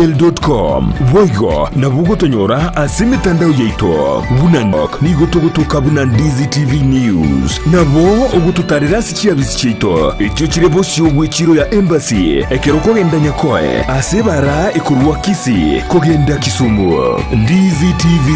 Gmail.com. Boigo nabo ogotonyora ase emetandao yaito buna nigo togotoka buna Ndizi TV News. Nabo ogototarera ase chiabisi chiaito echio chire bosio bw'echiro ya Embassy ekero okogenda Nyakoe ase ebara ekorwa Kisii kogenda Kisumu. Ndizi TV,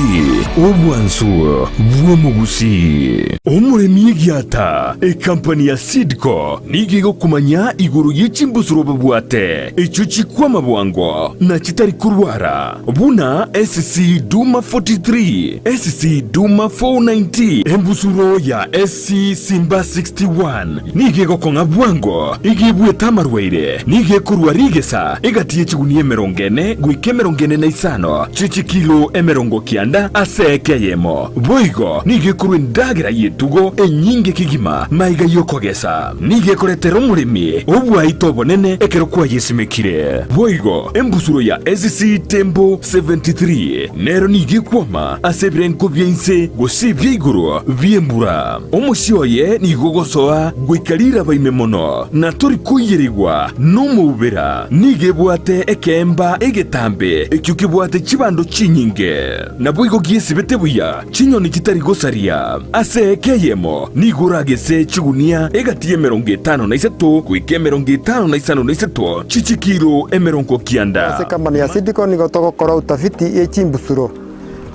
obwansu bw'omogusii. Omoremi egiata, ekampani ya Seedco nigo egokomanya igoro ye chimbusuro babwate echio chikwama bwango na chitari korwara, buna SC Duma 43, SC Duma 490, embusuro ya SC Simba 61 nigo egokong'a bwango, igo ebuete amarwaire, nigo ekorua rigesa egati ye chigunia emerongo ene goika emerongo ene na isano chie chikilo 90 ase eke eyemo. Boigo nigo ekorua endagera y'etugo enyinge kegima maiga y'okogesa. Nigo ekoretera omoremi obwaito obonene ekero kwayesimekire. Boigo embusuro ya SC Tembo 73 nero nigo ekwama ase ebirengo bia inse gose ebia igoro bi'embura. Omosie oye nigo ogosoa goika riraba ime mono, na tori koiyerigwa nomoubera. Nigo ebwate ekeemba egetambe ekio kebwate chibando chinyinge. Naboigo giesibete buya chinyoni chitari gosaria. Ase eka eyemo nigo oragese chigunia egati y'emerongo etano na isato goika 55 na isato chi'chikilo 90. Ase company ya Seedco nigo togokora utafiti ye chimbusuro.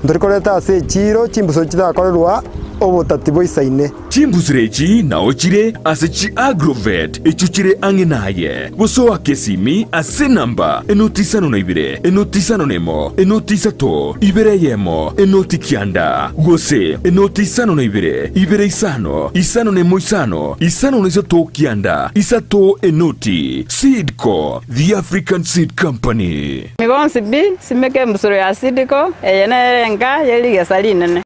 Ntori koreta ase echiiro chimbusuro chitakorerwa obotati boisaine. Chimbusuro echi nao chire ase chi'agrovet echio chire ang'e naye, gose oake esimi ase enamba enoti isano na ibere, enoti isano nemo, enoti isato, ibere eyemo, enoti kianda, gose enoti isano na ibere, ibere isano, isano nemo isano, isano na isato kianda, isato enoti. Seedco, the African Seed Company. Bonsi pi, simeka embusuro ya Sidiko, eye nere enka ye rigesa rinene.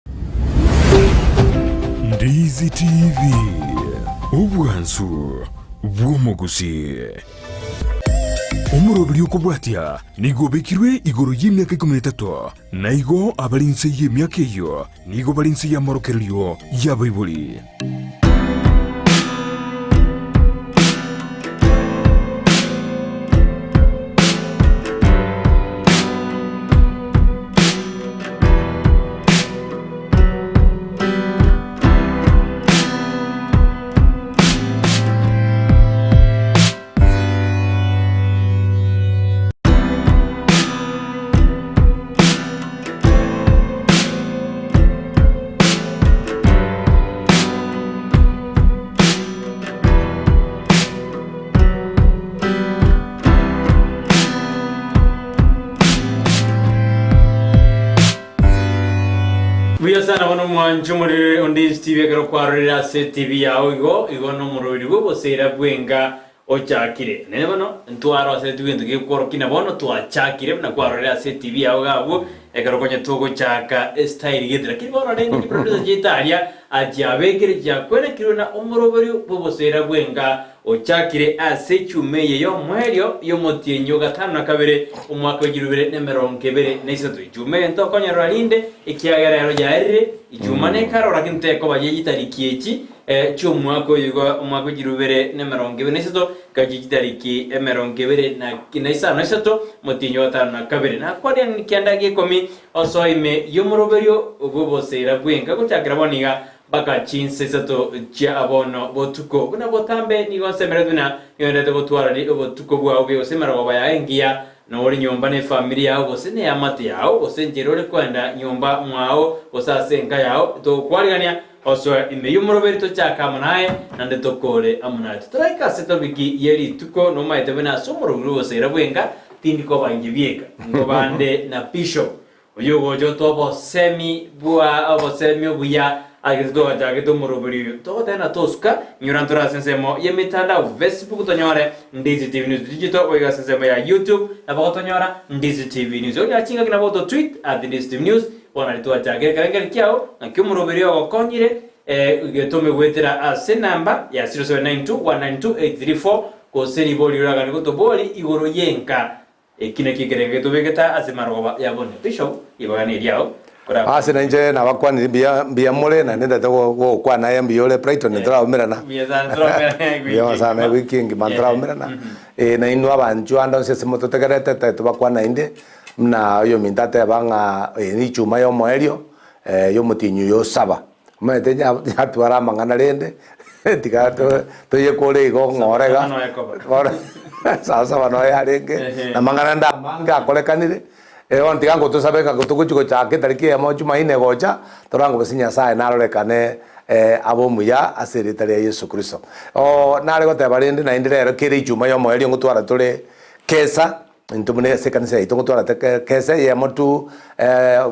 Ndizi TV, obwansu bw'omogusii. Omoroberi okobwatia nigo obekirwe igoro y'emiaka ikomi na etato, na igo abare inse y'emiaka eyio nigo bare inse y'amorokererio y'abaibori. Buya sana bono omwanchi omorere onde TV ekero kwarorire ase TV yao igo igo nomoroberi bw'oboseera bwenga Ochakire. Naende bono ntwaroseretigwe egento gekworokia na bono twachakire buna kwarorire ase etibi yao iga abwo, ekero konya togochaka estyle gete. Lakini bono rende chiproducer chiaito aria achiabekire chiakwenekirwe na omoroberio bw'oboseera bw'enka ochakire ase echuma eye y'omoerio y'omotienyi o gatano na kabere omwaka w'echilifu ibere na emerongo ebere na isato. Echuma eye ntokonyerora rinde ekiagera ero yaerire, echuma nekarora lakini tekoba ye chitariki echi Chi'omwaka oyo igo omwaka o 2023, gachia chitariki 25 isato, omotienyi o gatano na kabere, na kwarenge kianda gia ikomi, osoe ime y'omoroberio bw'oboseera bw'enka gochakera bono iga mpaka chinsa isato chia bono botuko. Buna botambe nigo nsemeretwe buna nigo gotwara obotuko bwao buya gose emerogoba yao engiya, na ore nyomba nefamiri yao gose neamate yao, gose enchera ore koenda nyomba mwao gose ase enka yao, togokwarigania Osoe ime y'omoroberi tochake amo naye, naende tokoore amo naye. Totaraika ase tobiki ye rituko, nomaete buna ase omoroberi bw'obosaira bw'enka tindi koba inche bieka, nkoba nde na bishop, oyio ogocha otoa obosemi bwa obosemi obuya ase togachagete omoroberi oyo. Togoteba na tosuka, inyora ntore ase ensemo y'emetandao, Facebook tonyore Ndizi TV News Digital, boigo ase ensemo ya YouTube nabo gotonyora Ndizi TV News. Onyora chingaki nabo ototweet at Ndizi TV News, Bono aria twachakire ekerengerio kiao, naki omoroberi oyo ogokonyire, getome goetera ase enamba ya 0792192834 gose ribori rioraganie gotobori igoro y'enka. Eki nakio ekerengo getobegete ase marogoba ya bono. Bishop, ribaga neriao. Ase nainche nabakwanire mbuya mbuya more naende ndete gokwana aye mbuya ore Brighton ntoraumerana Mbuya sana ntoraumerana ewiki mbuya sana engima. ewiki engima ntoraumerana eh nainwe abanchwa ande onsi ase mototegerete tari tobakwana naende buna oyominto ateba ng'a eye ne ichuma ya omoerio ya omotienyi oyo osaba. Omanyete nyatwara amang'ana rende tiga toyekore igo ng'ore iga bono saa saba noyo yarenge na amang'ana ande amange akorekanire bono tiga ngotosabe ng'a togochi gochaka etariki eyemo jumaine egocha torore gose Nyasaye narorekane abe omuya ase erieta ria Yeso Kristo. Nare goteba rende naende rero kera echuma ya omoerio ngotwara tore kesa. Intwe buna ase ekanisa yaito ngotwarete kesa eyemo tu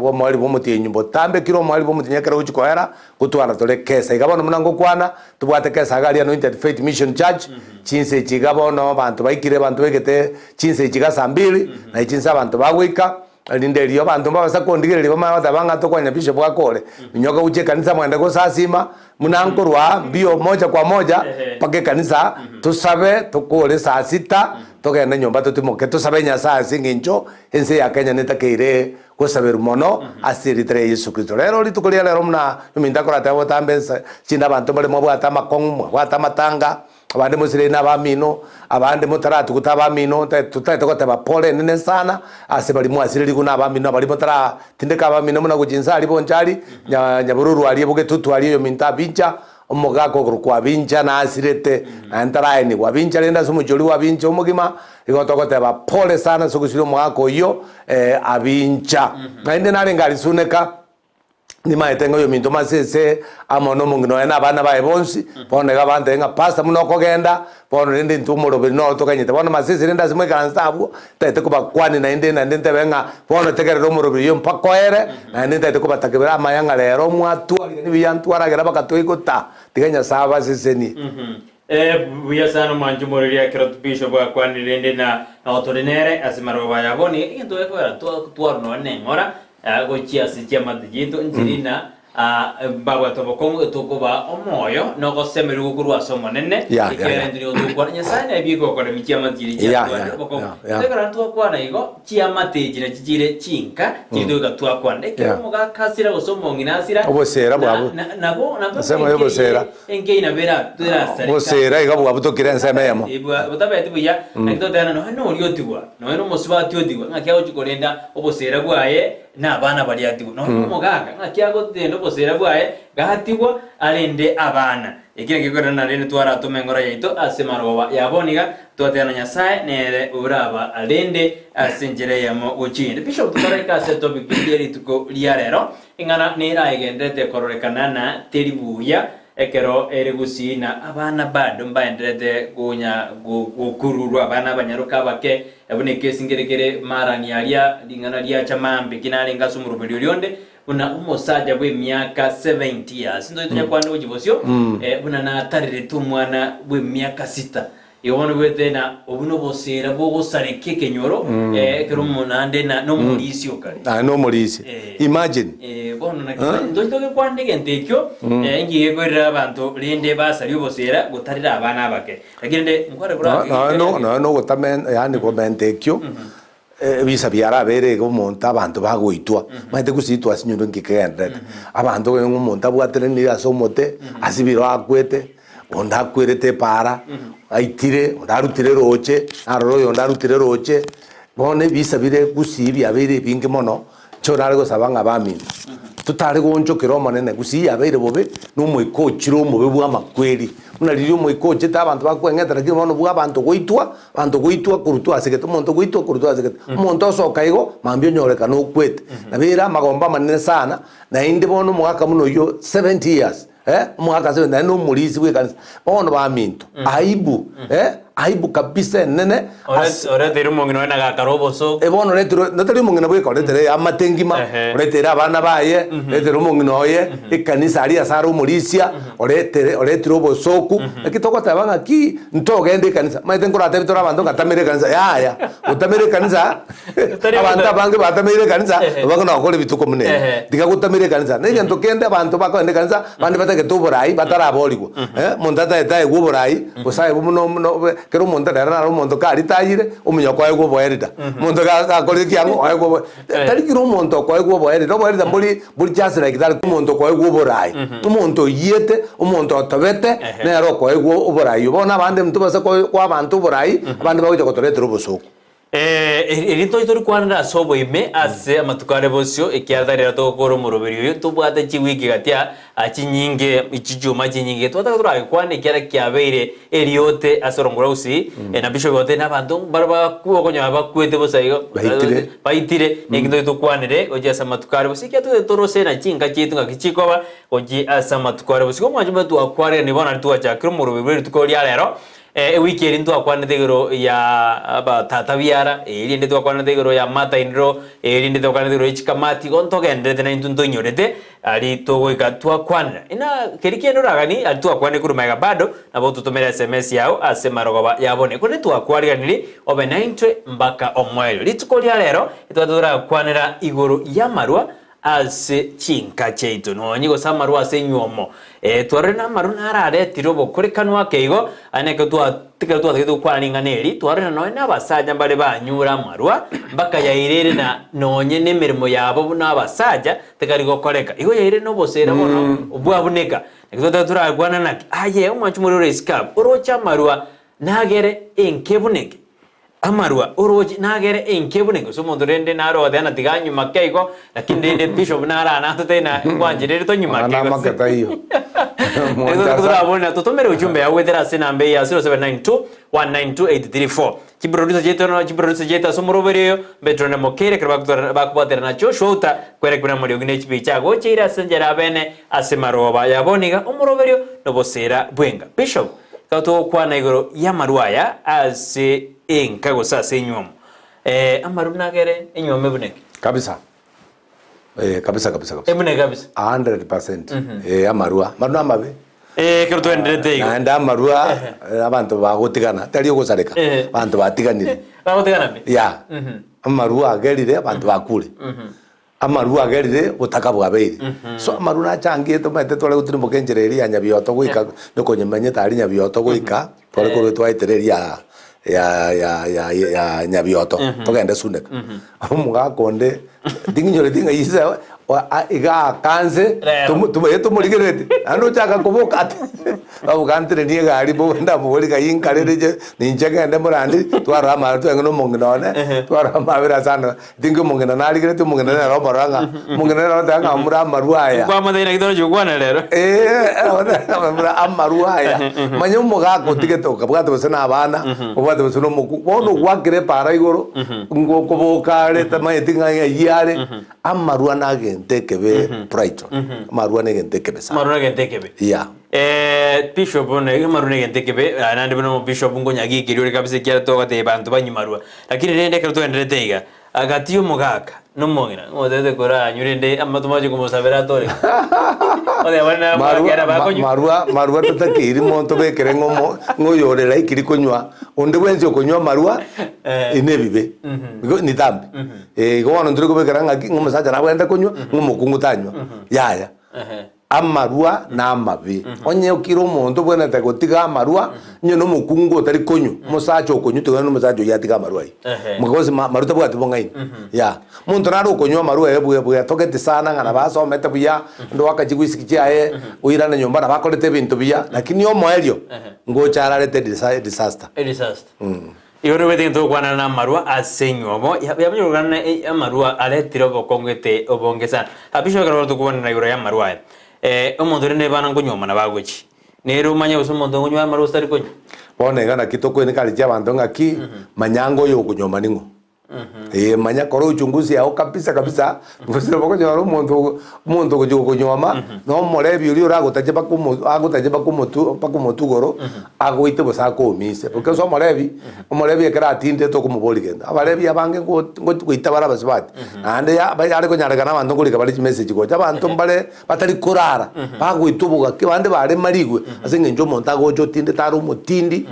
omoerio bw'omotienyi botambe kera omoerio bw'omotienyi ekero ogochia koera, ngotwara tore kesa. Iga bono buna ngokwana, tobwate kesa iga aria Anointed Faith Mission Church, chinsa echi iga bono abanto baikire abanto baigete chinsa echi iga saa mbili, naye chinsa abanto bagoika, erinde erio abanto mbabasa kondigereria bamanye goteba ng'a tokwanya bishop akore, minyoka gochia ekanisa mwende gosasima, Buna nkorwa aa mbio moja kwa moja mpaka ekanisa, tosabe tokore saa sita, togende nyomba totimoke, tosabe Nyasaye ase eng'encho ense ya Kenya netakeire gosaberwa mono ase erieta ria Yeso Kristo. Rero rituko ria rero buna ominto akoratebe botambe ense chinde abanto mbare mwabwate amakong'u, mwabwate amatanga, Abande mosireri nabamino, abande motaratuguta abamino, totaete goteba pole enene sana ase baria mwasirerigwe nabamino, abaria motaratindeka abamino buna gochia inse aria boncha aria, nyabororo aria bogetutu aria oyominto abincha, omogaka okorokwa abincha nasirete, naende taraenigwa. Abincha rende ase omochie oria bw'abincha omogima, igo togoteba pole sana ase ogosiria omogaka oyio abincha. Naende narenge aria Suneka. Nimaete ng'a oyominto masese amo nomong'ina oye na abana baye bonsi, bono iga bantebia ng'a pastor buna okogenda, bono rende intwe omoroberi noro toganyete. Bono masese rende ase moikaranse abwo, ntagete kobakwania naende naende ntebe ng'a bono tegerera omoroberi oyo mpaka oere, naende ntagete kobatakebera amaya ng'a rero mwatwarire buya ntwaragera bakatoigota, tiga Nyasae abasesenie. Ee, buya sana omwanchi omoreri ekero Bishop akwanire rende na nabo tore nere ase marogoba aya bono egento gekogera twarwa nonya neng'ora gochia ase chiamate chiaito nchiri na mbabwate obokong'u etokobaa omoyo na ogosemerigwa gokorwa ase Omonene ekiagera intwe nigo togokwana Nyasae naye bigokoremia chiamate chiria chiatwarire obokong'u. Ekero twakwana igo chiamate echi nachi chire chinka chiri togoika twakwana ekero omogaka asira gose omong'ina asira Obosera bwabo. nabo nabo Ensemo y'obosera. Enki nabo erasareka. Obosera iga bwabutokire ensemo eyemo. Botabeti buya, naki totebana nonya noria otigwa, nonya nomosubati otigwa, ng'aki agochia korenda obosera bwaye na abana baria atigwa, nonya nomogaka, ng'aki agotenda obosera bwaye gatigwa arende abana. Eki nakio gekorera rende twaratome engoro yaito ase marogoba ya bono iga, twatebana Nyasae nere oraba arende ase enchera eyemo gochia eyende. Bishop totaraika ase etopic ye rituko ria rero, Eng'ana neraegenderete kororekana na teri buya ekero ere gusii na abana bado mbaenderete konya gokururwa abana abanyaroka abake buna ekesi nkere kere marani aria ring'ana riacha maambia ki narenge ase omoroberi oria onde buna omosacha bw'emiaka 70 years ntoche tonya kwana gochia bosio buna natarerete omwana bw'emiaka sita Igo bono bwete na obwo nobosera bw'ogosarekia ekenyoro, eh, ekero omo naende na nomorisia okare. Naende nomorisia. Eh. Imagine. Eh, bono naki ntoche togekwana egento ekio, eh, inki gekoirera abanto rende basaria obosera gotarera abana abake. Lakini rende nkware No- nonya no- nonya nogotame yaani komenta ekio, ebisa biarabere iga omonto abanto bagoitwa, omanyete gusii twasinyirwe nki kegendererete, abanto ng'a omonto abwateranire ase omote, asibire akwete, onde akwerete epaara, aitire, onde arutire roche, narora oyonde arutire roche, bono ebisa bire gusii biabeire ebinge mono, inche nare gosaba ng'a bamino, totare goonchokera omonene, gusii yabeire bobe, na omoika ochire omobe bwa amakweri, buna riria omoika ochete abanto bakweng'eta lakini bono bwa abanto goitwa, Abanto goitwa korutwa ase gete, omonto goitwa korutwa ase gete, omonto osoka igo, mambia onyorekane okwete. Nabo ere amagombo amanene sana, naende bono omogaka buna oyio 70 years, eh, omogaka 70 naende nomorisia bw'ekanisa. Bono baminto, aibu, eh, aibu kabisa enene ase. Oreteire omong'ina oye na gakare obosooku. Eh, bono oreterwe, notari omong'ina bweka, oretere eamate engima, Ehe. oretere abana baye, oretere omong'ina oye, ekanisa aria ase are omorisia, oretere oretire obosooku, naki togoteba ng'aki, Ntogende ekanisa. Omanyete nkoratebie tore abanto ng'a tamera ekanisa, yaya, gotamera ekanisa, Tari abanto gota- abange batameire ekanisa, Ehe. nabo bakona gokora ebituko buna ebi. Ehe. Tiga gotamera ekanisa. Na egento kende abanto bakogenda ekanisa, bande batagete oborai bataraborigwa. Eh, omonto atagete aegwe oborai, gose aegwe buna buna obe. Kera omonto nere nare omonto karitayire, omuya okoegwa oboerida. Omonto ga- gakorire kiang'o oegwe obo tari kera omonto okoegwa oboerida, oboerida mbori mbori just like that, omonto okoegwa oborai, omonto oyiete, omonto otobete, nere okoegwa oborai. Bono abande ntobasa ko koa abanto oborai, abande bagocha gotoretera obosooku. Eri ntoi torikwanera ase oboime ase amatuko are bosio, ekiagera tari rero togokora omoroberi oyo, ntobwate chiwiki gati aa chinyinge, chichuma chinyinge, twataka toragekwane ekiagera kiabeire eriote ase orongo rwa gusii, na bishop gotebia na abanto mbare bakwe okonyora bakwete bosa igo, Baitire. baitire, neki ntoi tokwanere gochia ase amatuko are bosio, ekiagera totagete torose na chinka chiaito ngaki chikoba gochia ase amatuko are bosio. Igo omwancho omonene twakwarire bono aria twachakire omoroberi bwe rituko ria rero, Ewiki eria ntwakwanete igoro ya abatata biara, eria ende twakwanete igoro ya Martha in law, eria ende twakwanete igoro ye chikamati, igo ntogendererete naintwe ntoinyorete aria togoika twakwanera. Ina keria kende oraganie aria twakwanire korwa magega bado, nabo ototomere sms yao ase marogoba ya bone. Korende twakwariganirie obe naintwe mpaka omoerio. Rituko ria rero etwate torakwanera igoro y'amarwa Ase chinka chiaito, nonye gose amarwa ase enyuomo, eh, twarorire namarwa nararetire obokorekanu ake igo, aye nekero twa ekero twatagete gokwana ring'ana eri, twarorire nonye na abasacha mbare banyure amarwa, mpaka yairire na nonye na emeremo yabo buna abasacha tekari gokoreka. Igo yairire na obosera bono bwabuneka. Naki twataka torakwana naki? Aye omwanchi omorwire ore isiko abwo, oroche amarwa nagere enkebuneke. Amarwa orooche nagere enke buna gose omonto rende nare ogoteba ng'a tiga anywe make igo, lakini rende bishop nare aa natotebie ng'a nkwanchereri tonywe make Mang'ana gose. amake taiyo. Nigo torabore na totomere ujumbe yao goetera ase enamba eye ya 0792 192 834. Chiproducer chiaito no chiproducer chiaito ase omoroberi oyo mbe torende mokeire ekero bagotora bakobwatera na Joshua Outa kwereka buna amariogi ne chibicha agocheire ase enchera abene ase maroba yabo niga omoroberio nobosera bwenga. Bishop Ekero togokwana igoro y'amarwa aya ase enka gose ase enywomo, eh, amarwa nagere enywomo ebuneke. Kabisa. Eh, kabisa kabisa kabisa. Ebuneke kabisa. 100%. Eh, amarwa. Amarwa namabe. Eh, ekero twaenderete igo. Naende amarwa eh, abanto bagotigana, tari ogosareka. Eh. Abanto batiganire. Bagotigana pi? Yeah. Amarwa agerire abanto bakure. Amarwa agerire obotaka bwabeire. So amarwa nachangiete omanyete tware gotirimboka enchera eria ya Nyabioto goika nyokonyemenyete aria Nyabioto goika tware korwa twaetera eria ya ya ya ya ya Nyabioto togende Suneka. Omogaka onde tinginyoreti ng'a ise iga akanse Rero. tomo tomo tomorigerereti naende ochaka koboka ati Babugantereri egari bo ndamobori ng'a inkarere inche ninche ngende morandi twarora amabera twenge na omong'ina one twarora amabera sana tinki omong'ina narigeretie omong'ina nere omorora ng'a omong'ina nere ogoteba ng'a mbura amarwa aya. Nkwamotebia naki torochi gokwana rero. Eeh mbura amarwa aya manya omogaka otigete okabwate gose na abana obwate gose na omokungu bono ogwakire epara igoro ngokoboka are tamanyeti ng'a ng'ai are amarwa nagento ekebe Brighton amarwa negento ekebe sana. Amarwa negento ekebe. Yeah. Eh, bishop bono iga amarwa negento ekebe, ah, naende buna omobishop nkonyagiikeria ore kabisa ekiagera togotebia banto banywe marwa. Lakini rende ekero twaenderete iga, agati y'omogaka na omong'ina, ng'otebete koranywe rende ama tomache komosabera atore. Oteba bare na Marwa, abakera ma- bakonywa. marwa, marwa totakeiri monto bekere ng'omo ng'oyore laikiri konywa onde bwensi okonywa amarwa Eh. nebibe Igo ni dhambi Eh, igo bono ntori kobekera ng'aki ng'omosacha nabwenerete konywa ng'omokungu tanywa yaya Ehe. Amarwa namabe. Onye okire omonto obwenerete gotiga amarwa, onye nomokungu otari konywa, omosacha okonywa tiga onye nomosacha oyio atige amarwa ayio. Ehe. Because ma- marwa tabwati bong'aini. Yeah. Omonto nare okonywa amarwa aye bwe bwetogeti sana ng'a nabo asomete buya, onde goaka chigwisiki chiaye, oirane nyomba nabo akorete ebinto buya, lakini omoerio, ngocha ararete disa disaster. Edisaster. Igo nigo egento togokwana namarwa ase enywomo, yabanyora amarwa aretire obokong'u gete obonge sana. Abisho ekero tokobonera igoro y'amarwa aya, omonto rende bana nkonywoma nabo agochia, nere omanye gose omonto okonywa amarwa gose tari konywa. Bono iga naki tokoenekaretie abanto ng'aki, manya ango oyo okonyuoma ning'o. Ee, manya kora uchunguzi yao kabisa kabisa, gose nabo okonyora omonto ogo omonto ogochia gokonyuoma, na omorebi oria oragotache mpaka omo agotache mpaka omotu mpaka omotwe igoro, agoite gose akoumise. Because omorebi, omorebi ekero atindete okomoboria gento. Abarebi abange ngo ngochi goita bare abasubati, naende ya yare konyarekana abanto nkorika bare chimessage gocha, abanto mbare batari korara, bagoitwa obogake, abande baremarigwe, ase eng'encho omonto agocha otindete are omotindi,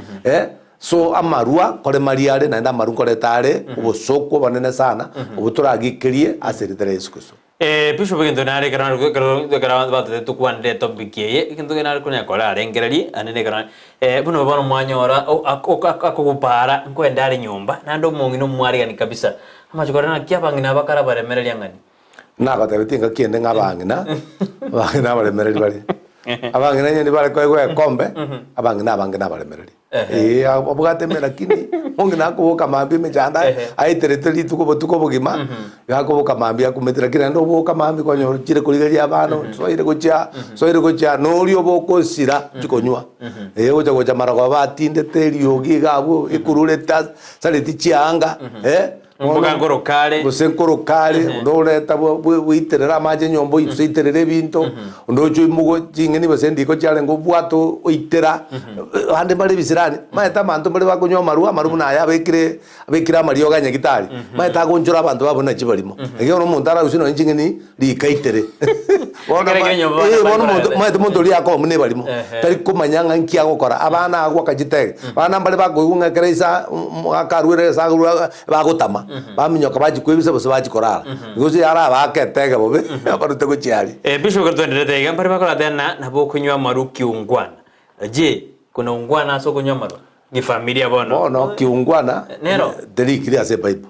So amarwa nkoremaria are, naende amarwa nkoreta are obosooku obonene sana, obwo toragikerie ase erieta ria Yeso Kristo. Eh, Bishop egento nare ekero nare ekero ekero abanto batotebia tokwanere etopic eye, egento kere nare konya kora arengererie, naende na ekero eh, buna bono mwanyora o- ako ako akogopara nkoenda are nyomba, naende omong'ina omwaregani kabisa, amache korora naki abang'ina aba kare abaremereria ng'ani. Nagotebetie engaki ende ng'a abang'ina, abang'ina abaremereri bare. Abang'ina onye nibare koegwa egekombe, abang'ina abange nabaremereri. Ee, abwate ime lakini omong'ina akoboka mambia emechando Ehe. aeterete rituko obotuko obogima, iga akoboka mambia akumete lakini naende oboka mambia kwanyora ochire korigereria abana osoire gochia osoire gochia noria obokosira chikonywa. Ee ogocha gocha marogoba atindete eriogi iga abwo ekururete asareti chianga eh. Mboga nkoroka are. Gose nkoroka are, onde oreta bweiterere amache enyomba oise oiterere ebinto, onde oche oimogo ching'eni gose endiko chiarenge obwate oitera, abande mbare ebisirani, omanyete abanto mbare bakonywa amarwa, amarwa buna aya abekire abekire amariogo a nyagitari, omanyete agoonchora abanto babo buna chibarimo. Ekero omonto ararusie nonye ching'eni rika aitere. Bono Ekero ma- enyomba eh, bana bono bari omonto korera. omanyete omonto oria akoba buna ebarimo, Ehe. tari komanya ng'a nki agokora, abana agwo akachitege, abana mbare bakoigwa ng'a ekero isa omogaka arwere ase arwa bagotama, baminyoka bachia koebisa gose bachia korara, gose arabaake etege bobe abarute gochia aria. Eh, Bishop ekero twenderete iga mbare bakora tena nabo okonywa amarwa kiungwana. Je, kuna ungwana ase okonywa amarwa? Gifamilia bono. Bono kiungwana Nero. terikiri ase ebible.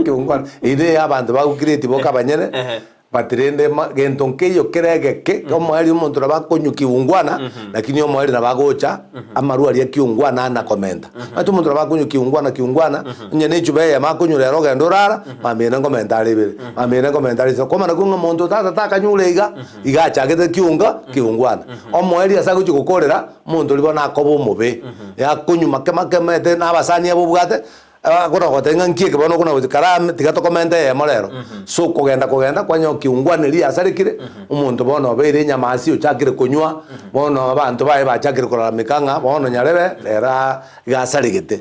Kiungwana ere ya abanto bagokireti boka abanyene Ehe. but rende ma gento nkeiyo kere egeke omoerio omonto nabo akonywa kiungwana lakini omoerio nabo agocha amarwa aria kiungwana ana komenta. Omanyete omonto nabo akonywa kiungwana kiungwana onye ne echupa eyemo akonywa rero ogenda orara mambia ere nkomenta are ibere mambia ere nkomenta are isato kwamanya ng'a omonto tata takanyure iga iga achagete kiunga kiungwana. Omoerio ase agochia gokorera Omonto oria bono akoba omobe, akonywa make make omanyete na abasani aba obwate, akona goteba ng'a nki eke bono okona gochi karame tiga tokomente eyemo rero. So okogenda kogenda kwanyora kiungwana eria yasarekire, omonto bono obeire enyamasi ochakire konywa, bono abanto baye bachakire kolalamika ng'a bono nyarebe rero aa iga asaregete.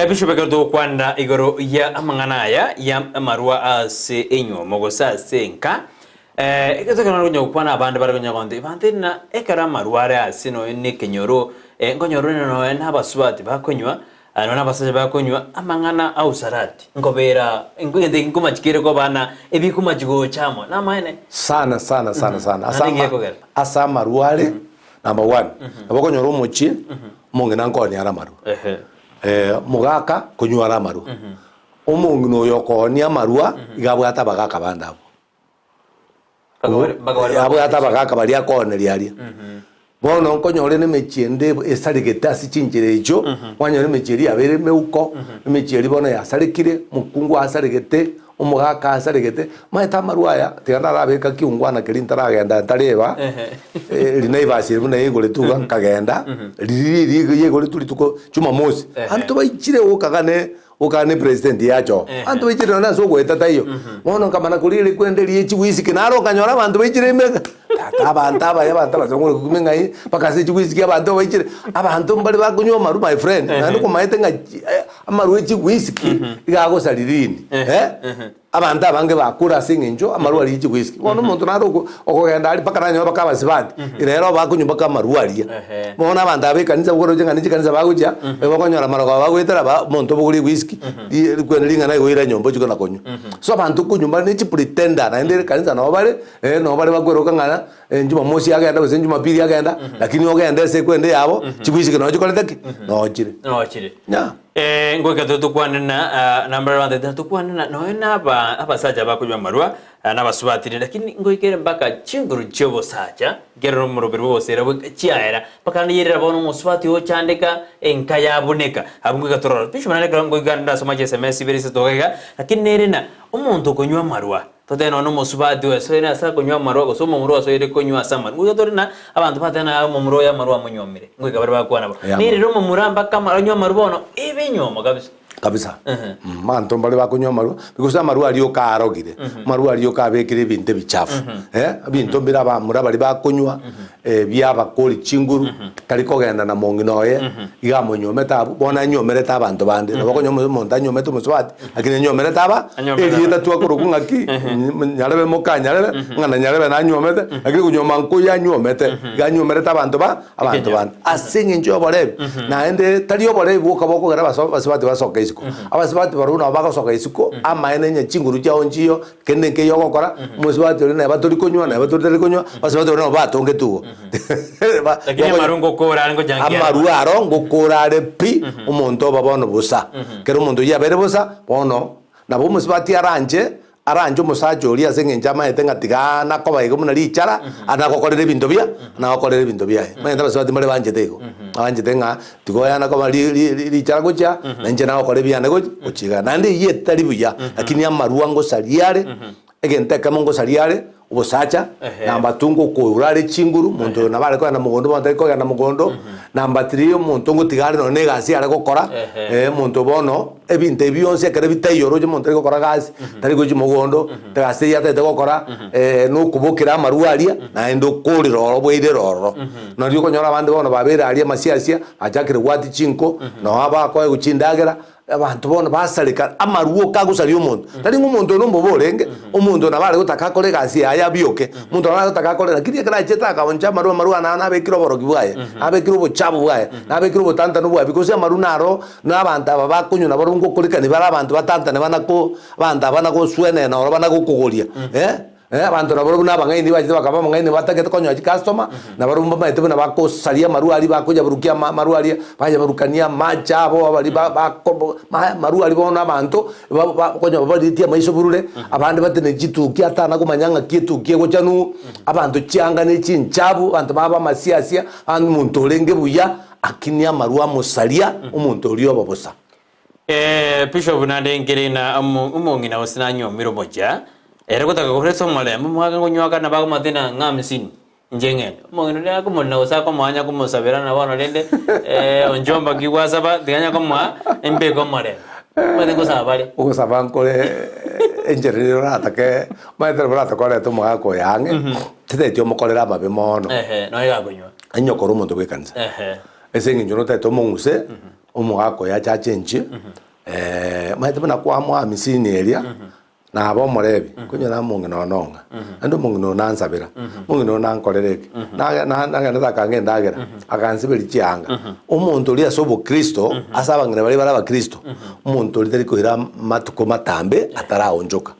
Bishop ekero togokwanera igoro ya amang'ana aya ya amarwa ase enywomo gose ase enka, Egento ekero nare konya gokwana abande bare konya gontebia, Bantebie ng'a ekero amarwa are ase nonya na ekenyoro, nkonyora ore nonya na abasubati bakonywa, nonya na abasacha bakonywa, amang'ana a usarati, nkobera egento eke nkomachikere koba na ebikomachi gocha amo. Namaene? Sana sana sana sana. Ase Naende ama gekogera. ase amarwa are number one, nabo okonyora omochie, omong'ina nkooni are amarwa, Ehe. omogaka konywa are amarwa, omong'ina oyo okoonia amarwa iga abwate abagaka bande abwo. Abwate abagaka baria akooneria aria. Bono nkonyore na emechie ende esaregete ase chinchera echio, kwanyora emechie eria yabeire emeuko, emechie eria bono yasarekire, omokungu asaregete, omogaka asaregete, omanyete amarwa aya, tiga ndarabeka kiungwana keria ntaragenda ntareba, Naivas eri buna yaigoretwe iga nkagenda, riria riria yaigoretwe rituko jumamosi, abanto baichire gokagane Gokana epresident yacha oo. Abanto baichire nonye ase ogoeta taiyo. Bono nkamana koria ere kwenda eria echiwisiki naro nkanyora abanto baichire ime iga, tata abanto abaya abanto abasongo ore kumia ng'ai mpaka ase echiwisiki abanto baichire. Abanto mbare bakonywa amarwa my friend, naende komaete ng'a chi amarwa echiwisiki iga agosaria rini eh. Abanto abange bakure ase eng'encho amarwa aria echiwisiki. Bono omonto naro oko okogenda aria mpaka nanyore mpaka abasibati, rero bakonywa mpaka amarwa aria. Bono abanto aba ekanisa okoroche ng'a ne chikanisa bagochia, bakonyora amarogoba bagoetera ba omonto obogorie ewisiki, ri rikwene ring'ana igo nyomba ochie kona konywa. So abanto okonywa mbare ne chipretender naende ekanisa nabo bare, nabo bare bakweroka ng'a jumamosi agenda gose jumapili agenda, lakini ogende ase ekwende yabo, chiwisiki noo chikorete ki? Noo chire. Noo chire. Yeah. Ngoika tore tokwane na nambare abanto tari tokwane na nonya na aba abasacha bakonywa amarwa na abasubatire lakini ngoikere mpaka chinguru chiobosacha nkerora omoroberi bw'obosera bwe chiaera mpaka neyerera bono omosubati ochandeka enka yabuneka abwo ngoika torora bishop naende ekero ngoika ndasoma chi sms ibere isato iga iga lakini nere na omonto okonywa amarwa Totebe nonya nomosubati oesoire ase akonywa amarwa, gose omomura oesoire konywa ase amarwa. Ngoika tore na abanto bateba ng'a omomura oyo amarwa amonywomire. Ngoika bare bakwana bo. Eyamo. Nerire omomura mpaka ama- anywe amarwa bono, ebe enywomo kabisa. Kabisa. Abanto mbare bakonywa amarwa, because amarwa aria oka arogire, amarwa aria oka abekire ebinto ebichafu, eh, ebinto mbire abamura baria bakonywa, biabakori chinguru, tari kogenda na mong'ina oye, iga amonywomete abwo, bono anywomerete abanto bande. Nabo okonyora omonto anywomete omosubati, lakini anywomerete aba, Anywomerete erieta abande. twakorokwa ng'aki, nyarebe moka nyarebe, ng'a na nyarebe nanywomete, lakini konywoma nkoyo anywomete, iga anywomerete abanto ba, abanto Ekenyoro. bande. Ase eng'encho ya oborebi, naende tari oborebi bwoka bokogera abaso abasubati basoke isiko. isiko. Abasubati barobwo nabo bagosoka isiko, amaene onye chinguru chiao nchiyo, kende nkeiyo ogokora, omosubati oria neba tori konywa, neba totari konywa, abasubati baria nabo batongetwe igo. Ba- Lakini amarwa ngokora are ngochangia are. Amarwa aro ngokora are pi, omonto oba bono bosa. Ekero omonto oyio abeire bosa, bono nabo omosubati aranche, aranche omosacha oria ase eng'encho amaete ng'a tiga nakoba igo buna richara, anagokorera ebinto bia, anagokorera ebinto biaye. Omanyete abasubati mbare banchete igo, banchete ng'a tiga oyo anakoba ri- ri- ri- richara gochia, na inche nagokora ebiane gochi gochia igaa. Naende eyio etari buya, lakini amarwa ngosaria are, egento ekemo ngosaria are, obosacha, number two ngokoura are chinguru, omonto oyo nabo are kogenda mogondo bono tari kogenda mogondo, number three omonto ngotiga are nonye na egasi are gokora, omonto bono ebinto ebi bionsi ekero bitaiyo oroche omonto tari gokora gasi, tari gochia mogondo, egasi eyio atagete gokora, na okobokera amarwa aria, naende okorera ororo bwairera ororo. Nario okonyora abande bono babeire aria amasiasia, bachakire gwatia chinko, noo abakoegwa chindagera, Abanto bono basareka amarwa oka agosaria omonto. Tari ng'a omonto oyo nombobe orenge, omonto oyo nabo are gotaka akore egasi yaye abioke, omonto nabo are gotaka akore, lakini ekero achete akaoncha amarwa, amarwa aya naro nabekire oborogi bwaye, nabekire obochafu bwaye, nabekire obotantanu bwaye because amarwa naro na abanto aba bakonywa nabo ngokorekani bare abanto batantane bana ko abanto aba nagoswenena oro bana gokogoria eh. Abanto nabarabwo nabang'aini bachete bakaba abang'aini batagete konyoa chikastoma, nabarabwo mbamaete buna bakosaria amarwa aria bakoyaburukia ama amarwa aria, bayaburukania amache abo abaria ba bako ma amarwa aria bono abanto ba ba konya babariretie amaiso burure, abande bateneni chituki atana komanya ng'aki etuki egocha nu, abanto chianga ne chinchabu, abanto baba amasiasia, abande omonto orenge buya, akinie amarwa amosaria, omonto oria oba bosa. Ee, Bishop naende nkere na omong'ina gose nanyuomire omochia, ere gotaka koreta omorembe omwake ngonywaka nabo akomaete na ng'a hamsini, inche ng'ende. Omong'ina oria akomorina gose akomoa komosabera na bono rende onchomba ki gwasaba tiga anya komoa embeke omorembe. Omanyete ngosaba bare. Ogosaba nkore enchera riria oratake, omanyete nabo oratake orete omogaka oyo ang'e, titaeti omokorere amabe mono. Ehe, nonya gakonywa. Onye okore omonto bwa ekanisa. Ehe. Ase eng'encho notagete omong'use, omogaka oyo ache achenchie, omanyete buna kwamoa amisini eria, naba omorebi, konyora omong'ina one ong'a, naende omong'ina oyo nansabera, omong'ina oyo nankorera eke, nage na nagendete akanga endagera, agansiberia chianga. Omonto oria ase obokristo, ase abang'ina baria bare abakristo, omonto oria tari koira amatuko matambe ataraonchoka.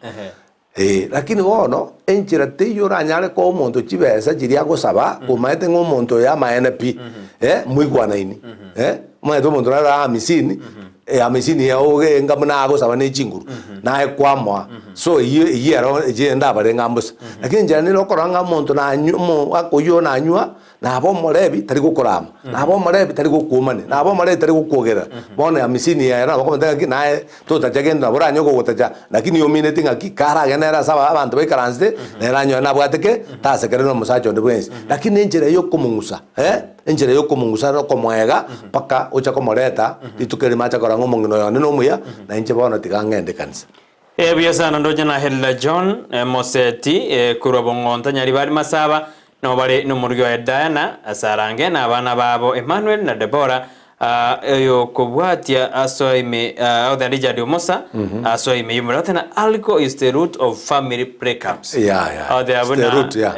Ee, lakini bono enchera teiyo oranyare koa omonto chibesa chiria agosaba, komaete ng'a omonto oyo amaene pi, eh, moigwanaini, eh, omanyete omonto nare amisini, eh, amisini yao ogenga buna agosaba ne chinguru, naye kwamoa, so eyio eyio ero eche ndabare ng'a mbosa. Lakini enchera nere okorora ng'a omonto nanywa omo akoywo nanywa, Naba omorebi tari gokorama, naba omorebi tari gokwomania, naba omorebi tari gokwogerera. Bono amisini yaye nabo okomenta ng'aki naye totacha gento nabo oranye ogogotacha, lakini omineti ng'aki karagende nere ase aba abanto baikaransete, nere anyore nabwate ki? Tasekererwe na omosacha onde bwensi. Lakini enchera yokomong'usa eh, enchera yokomong'usa na okomoega mpaka ocha komoreta rituko erimo acha korora ng'a omong'ina oyo one nomuya, na inche bono tiga ng'ende ekanisa. Ee buya sana ndoche na Helila John Moseti korwa Bong'onto Nyaribari Masaba nabo bare nomorugi oye Diana Sarange na abana babo Emmanuel na Deborah oyokobwatia asoa ime Author Richard Omosa asoa ime y'omorero Author na Alcohol is the root of family breakups Yeah, yeah. Author It's the buna root, yeah.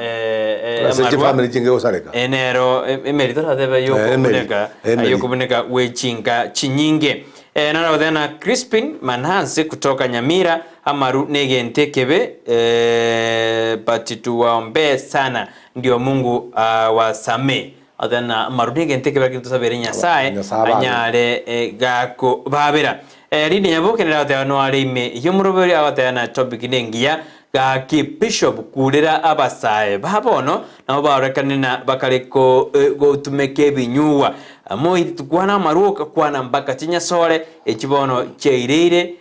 Ase amarwa chifamily chinge gosareka. nero emeri toratebe Eh, emeri, yokobuneka emeri. yokobuneka gwechinka chinyinge Narothe na Crispin Manansi kutoka Nyamira, amaru negento ekebe but tuwaombee sana ndio Mungu awasamee. Othe na amaru negento ekebe lakini tosabere Nyasaye Nyasaye ababere. anyare gakobabera. Lydia Nyaboke nere agoteba noare ime yomoroberi agoteba na topic nengiya gaki Bishop kurera abasae ba bono nabo barorekane na bakare ko gotumeka ebinyugwa Moiti kwana amarwoka kwana mpaka chinyasore echi bono chiaireire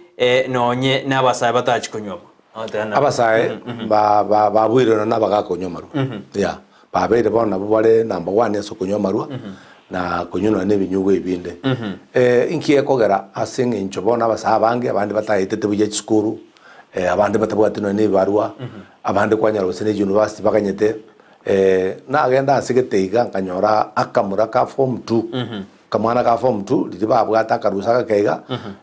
nonye nabasae batachi konywa mo. Abasae babuire nonya nabagaka konywa amarwa yeah babeire bono nabwo bare number one ase okonywa amarwa na konywa nonya na ebinyugwa ebinde. Inki gekogera ase eng'encho bono abasae abange abande bataetete buya chisukuru, abande batabwati nonya na ebibarua, abande kwanyora gose na euniversity baganyete. Nagenda ase gete iga nkanyora akamura ka form two. Akamwana ka form two riria babwate akarusa gake iga,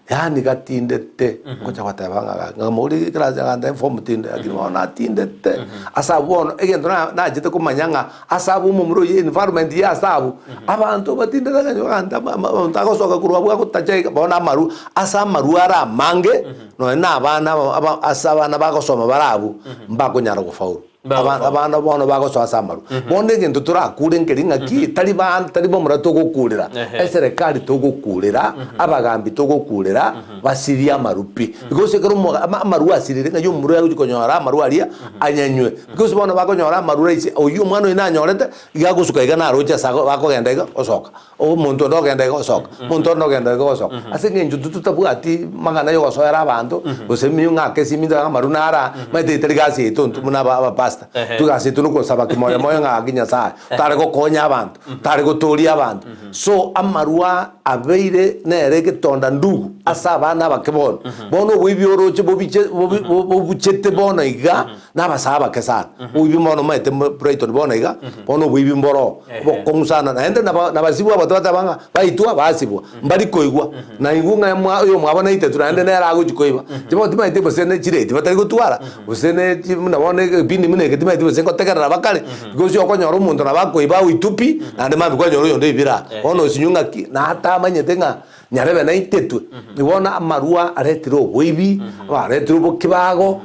yaani gatindete, ngocha goteba ng'a gaki, nkamoboria eclass agantebia form tinde, lakini bono natindete. Ase abwo bono, egento na nachete komanya ng'a ase abwo omomura oyio environment ya ase abwo, abanto batindete akanywa agante ama ama omonto agosoka korwa abwo agotacha iga, bono amarwa, ase amarwa are amange, nonye na abana aba aba ase abana bagosoma bare abwo, mbakonyara gofaulu. Abana abana bono bagosoa ase amarwa. Bono egento torakure nkeri ng'aki, tari ba tari bomura togokurera, eserekari togokurera, abagambi togokurera, basirie amaru pi. Because ekero omoga ama amarwa asirire ng'ai omomura oyo agochi konyora amarwa aria anyanywe. Because bono bakonyora amaru rahisi, oyio omwana oyio nanyorete, iga agosuka iga naroche ase ago bakogenda iga osoka. Omonto onde ogenda iga osoka, omonto onde ogenda iga osoka. Ase eng'encho intwe totabwati mang'ana ya ogosoera abanto, gose mi ng'ake esimi ng'a amaru naro aa, omanyete etari gasi yaito intwe buna aba abapastor. Intwe egasi yaito nokosaba kimoyo moyo ng'a gaki Nyasaye, tare gokonya abanto, tare gotoria abanto. So amarwa abeire nere egetonda ndugu ase abana abake bono. Bono oboibi oroche bobiche bobi bobuchete bono iga. Nabasae abake sana, oboibi bono omanyete Brighton bono iga, bono oboibi mboroo, obokong'u sana, naende naba nabasibwa abanto bateba ng'a baitwa basibwa, mbari koigwa, naigwa ng'a mwa oyomwabo naitetwe naende nere agochi koiba. Inche bono timanyeti gose ne chireti batari gotwara, gose ne chi buna bono egepindi buna eke timanyeti gose ngotegerera bakare, because okonyora omonto nabo akoiba agoitwa pi, naende mambia kwanyora oyonde oibire aa. Bono osinywe ng'aki, natamanyete ng'a Nyarebe naitetwe. Bono amarwa aretire oboibi, aretire obokibago,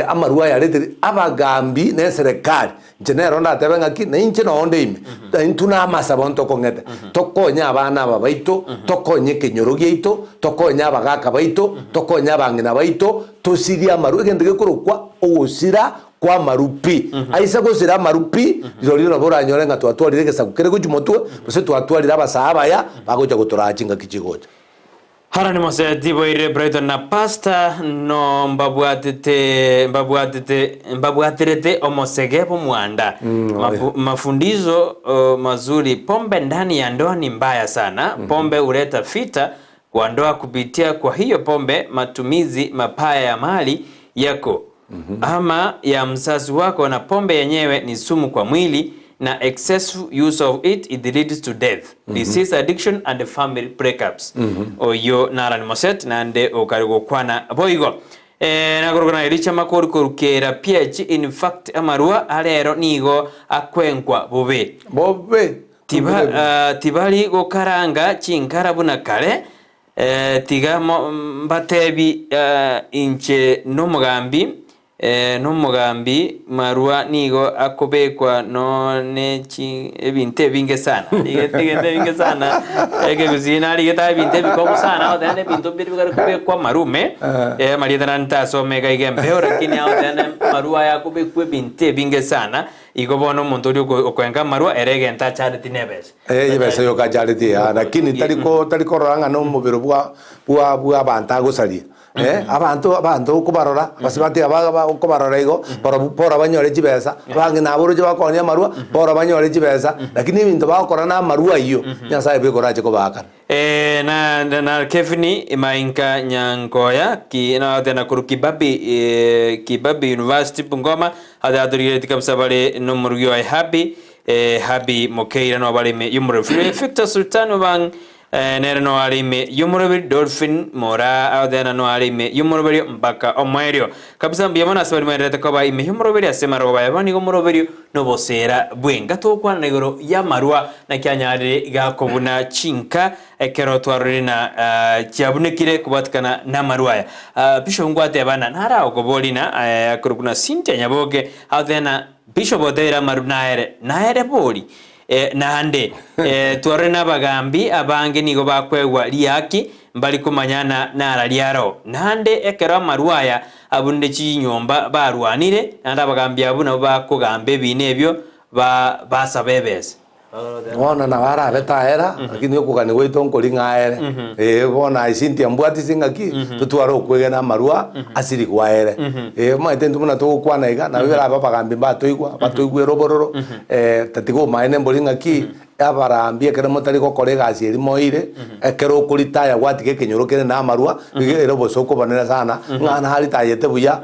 amarwa aya aretire abagambi na eserekari. Inche nero ndatebe ng'aki, na inche noo onde ime, na intwe na amasabo ntokong'ete, tokonye abana aba baito, tokonye ekenyoro giaito, tokonye abagaka baito, tokonye abang'ina baito, tosirie amarwa, egento gekorokwa ogosira kw'amaru pi. Aise gosira amaru pi, rirorio nabo oranyore ng'a twatwarire egesaku kere gochia motwe, gose twatwarire abasaa abaya bagocha gotoraa chingaki chigocha. Harani Moseti boirire Brighton na Pastor no mbabwatete mbabwatete mbabwaterete omosege bw'omwanda. Mafu, mafundizo uh, mazuri pombe ndani ya ndoa ni mbaya sana. Pombe huleta vita kwa ndoa kupitia kwa hiyo pombe, matumizi mabaya ya mali yako ama ya mzazi wako na pombe yenyewe ni sumu kwa mwili na excessive use of it it leads to death, disease addiction and family breakups. Oyio Naran Moset naende okare gokwana boigo. Eh, nakorokwa na Elisha Makori korukera PH in fact amarua arero nigo akwenkwa bobe. Bobe. Tiba, tibari gokaranga chinkara buna kare, Tiga mbatebi inche nomogambi, nomogambi marwa nigo akobekwa no ne chi ebinto ebinge sana. Rigete ebinto ebinge sana, ekegusii narigete aye ebinto ebikong'u sana, agoteba na ebinto mbire bikare kobekwa amarume, amarieta nare ntasome iga iga embeo, lakini agoteba na amarwa aya akobekwa ebinto ebinge sana, igo bono omonto oria okoenga amarwa ere egento achareti nebesa. Eh, ebesa yoka acharetie aa, lakini tari ko tari korora ng'a nomobere bwa bwa bwa abanto agosaria. Eh, abanto abanto okobarora, abasubati aba aba okobarora igo, barobwo bora banyore chibesa, abang'ina aba oroche bakoonia amarwa, bora banyore chibesa, lakini ebinto bagokora na amarwa ayio, Nyasaye bweka orache kobaakana. Eh, na na na Kevin Mainka Nyankoya ki na tena korwa Kibabi eh, Kibabi University Bungoma ase atorigeretie kabisa bare nomorugi oye Happy eh, Happy Mokeira no bare ime y'omoroberi Victor Sultan Obang eh, nere no are ime y'omoroberi Dolphin Mora agoteana no are ime y'omoroberi mpaka omoerio kabisa mbuya mono ase baria mwenderete koba ime y'omoroberi ase amarogoba aya bono nigo omoroberi nobosera bw'enka togokwana igoro y'amarwa naki anyarire gakobuna chinka ekero twarorire na chiabunekire kobwatikana namarwa aya. Bishop ngwateba na naragokoborie na akorokwa na Cynthia Nyaboke agoteba na Bishop oteire amaru naere naere bori naende twarorire na abagambi abange nigo bakoegwa riaki mbari komanya na nara riaro naende ekero amarwa aya abunire chinyomba barwanire naende abagambi abwo nabo bakogamba ebiina ebio ba basaba ebesa. Bono nabo arabe taera, lakini okogania gwaito nkori ng'a aere. Ee, bono aye Cynthia mbwati ase ng'aki, totware okwegena amarwa asirigwe aere. Ee, omanyete intwe buna togokwana iga, nabo berabe abagambi mbatoigwa, batoigwere obororo, tatiga omaene mbori ng'aki, abarambi ekero motari gokora egasi eria moeire, ekero okoritaya gwatiga ekenyoro kere na amarwa, iga ere obosooku obonene sana, ng'a naritayete buya,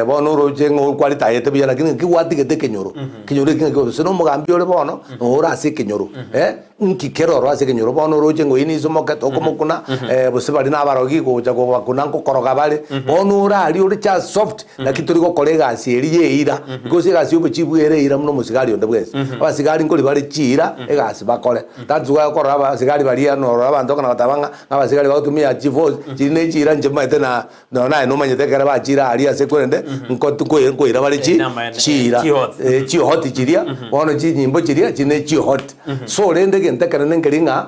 bono oroche ng'a kwaritayete buya lakini ng'aki gwatigete ekenyoro, ekenyoro eki ng'aki gose na omogambi ore bono, noo ore ase ekenyoro. Nki kere oro ase ekenyoro bono oroche ng'a oyio nisomoke tokomokuna, gose baria nabarogi gocha kobakuna nkokoroga bare, bono ore aria ore just soft, naki tori gokora egasi eria ya eira, because egasi ya obochief ere eira buna omosigari onde bwensi. Abasigari nkori bare chiira egasi bakore, that's why okorora abasigari baria norora abanto bakona goteba ng'a abasigari bagotumia chiforce chiri ne chiira inche maete na Nonya naye nomanyete ekero bachire aria ase korende nko- nkoira nkoira bare chi Namaene, chiira chihot. eh, chihoti chiria bono chinyimbo chiria chine chihot. So rende egento ekenene nkeri ng'a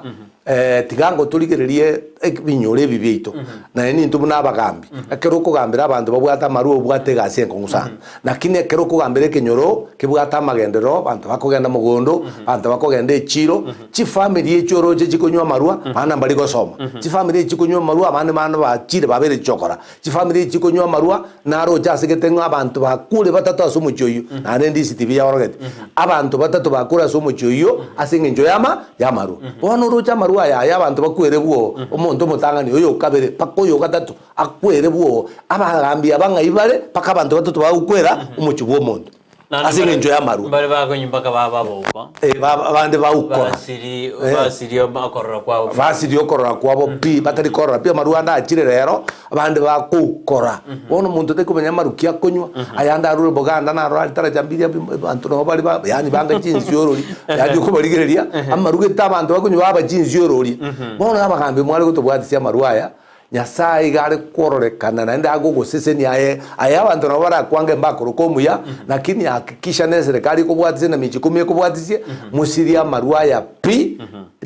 tiga ngotorigererie ebinyoro ebi biaito naye nintwe buna abagambi ekero okogambera abanto babwate amarwa obwate egasi enkong'u sana. Lakini ekero okogambera ekenyoro kebwate amagenderero, abanto bakogenda mogondo, abanto bakogenda echiro, chifamiri echio oroche chikonywa amarwa, abana mbari gosoma. Chifamiri echi chikonywa amarwa, abande bande bachire babeire chichokora. Chifamiri echi chikonywa amarwa, naroche ase gete ng'a abanto bakure batato ase omochie oyio, naende ndisiti buya orogete. Abanto batato bakure ase omochie oyio ase eng'encho y'ama y'amarwa. Bono oroche amarwa aya aya abanto bakwere bwoo, omonto omotang'ani, oyo okabere, mpaka oyo ogatato. Akwere bwoo abagaambi aba ng'ai bare mpaka abanto batato bagokwera omochie bw'omonto ase engencho y'amarwa. Mbare bakonywa mpaka baba abauko. Eh, ba- abande baukora. Basiri Eh. basirie okorora kwabo pi. Basirie okorora kwabo pi, batari korora pi amarwa ande achire rero, abande bakoukora. Bono omonto tari komanya amaru ki akonywa, ayande arure boganda narora aria taracha mbiria abanto nabo bare ba yaani banga chinsiorori, yaani okobarigereria, amaru gete abanto bakonywa baba chinsiorori. Bono abagambi mware gotobwatisia amarwa aya, Nyasae iga are kwororekana naende agogosesenia aye, aye abanto nabo barakwange mbakoroke omuya, lakini hakikisha ne eserekari ekobwatisie na michi ikomi ekobwatisie, mosirie amarwa aya pi,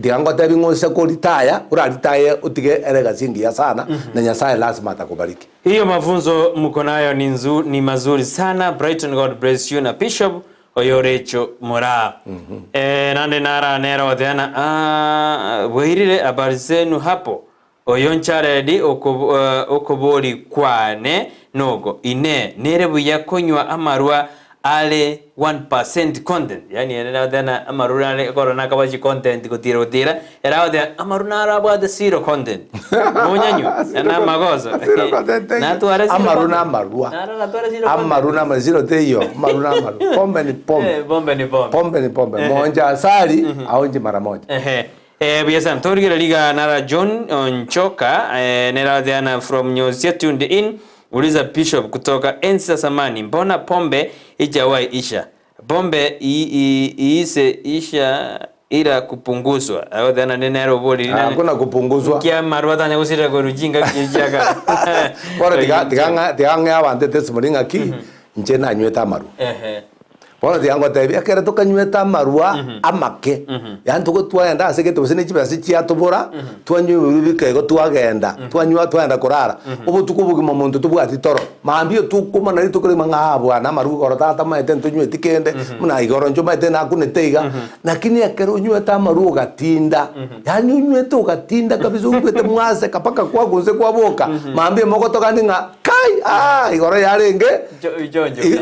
tiga ngotebi ng'a ose koritaya, oraritaye otige ere egasi engiya sana, na Nyasae lasima atakobariki. Hiyo mafunzo mko nayo ni nzu, ni mazuri sana Brighton God bless you na Bishop oyorecho moraa. Eh, nande nara nera oteana ah, bwairire habari zenu hapo Oyo ncharedi okobori kwane nogo, Inee, nere buya konywa amarwa are one percent content? Yaani ere nagoteba ng'a amarwa nare korora nakaba chicontent gotira gotira, ere agoteba amarwa naro abwate zero content. Nonyanywa, na amagoso. Zero content teiyo. Natware zero Amarwa content. na amarwa. Naro natware zero content. Amarwa na amarwa, zero teiyo, amarwa na amarwa. Pombe ni pombe. Eh, pombe ni pombe. Pombe ni pombe. Mooncha asali, aonche mara moja. Ehe. Eh, buya sana. Torigereria iga nara John Onchoka eh, nera Diana from Nyosia tuned in. Uliza Bishop kutoka enzi za zamani, mbona pombe ijawahi isha? Pombe iise isha ila kupunguzwa. Ago Diana nene nere obori Ah, Hakuna kupunguzwa. Kia marwa tanya gusirira korujinga kichiaka. Bono tiga tiga ng'a tiga ng'e abanto etestimony ng'aki inche nanywete amarwa. Ehe. Bono tiga ngotebie, ekero tokanywete amarwa amake, yaani togo twagenda ase egete gose ne chibesa chiatobora, twanywa ebiru bike igo twagenda, twanywa twagenda korara, obotuko obogima omonto tobwati toro. Mambia otokomana rituko rigima ng'a aa bwana amarwa igoro tata omanyete ntonyweti kende, buna igoro inche omanyete nakunete iga, lakini ekero onywete amarwa ogatinda, yaani onywete ogatinda kabisa oigwete mwaseka mpaka kwagunse kwaboka, mambia mogotogani ng'a kai aa igoro yarenge.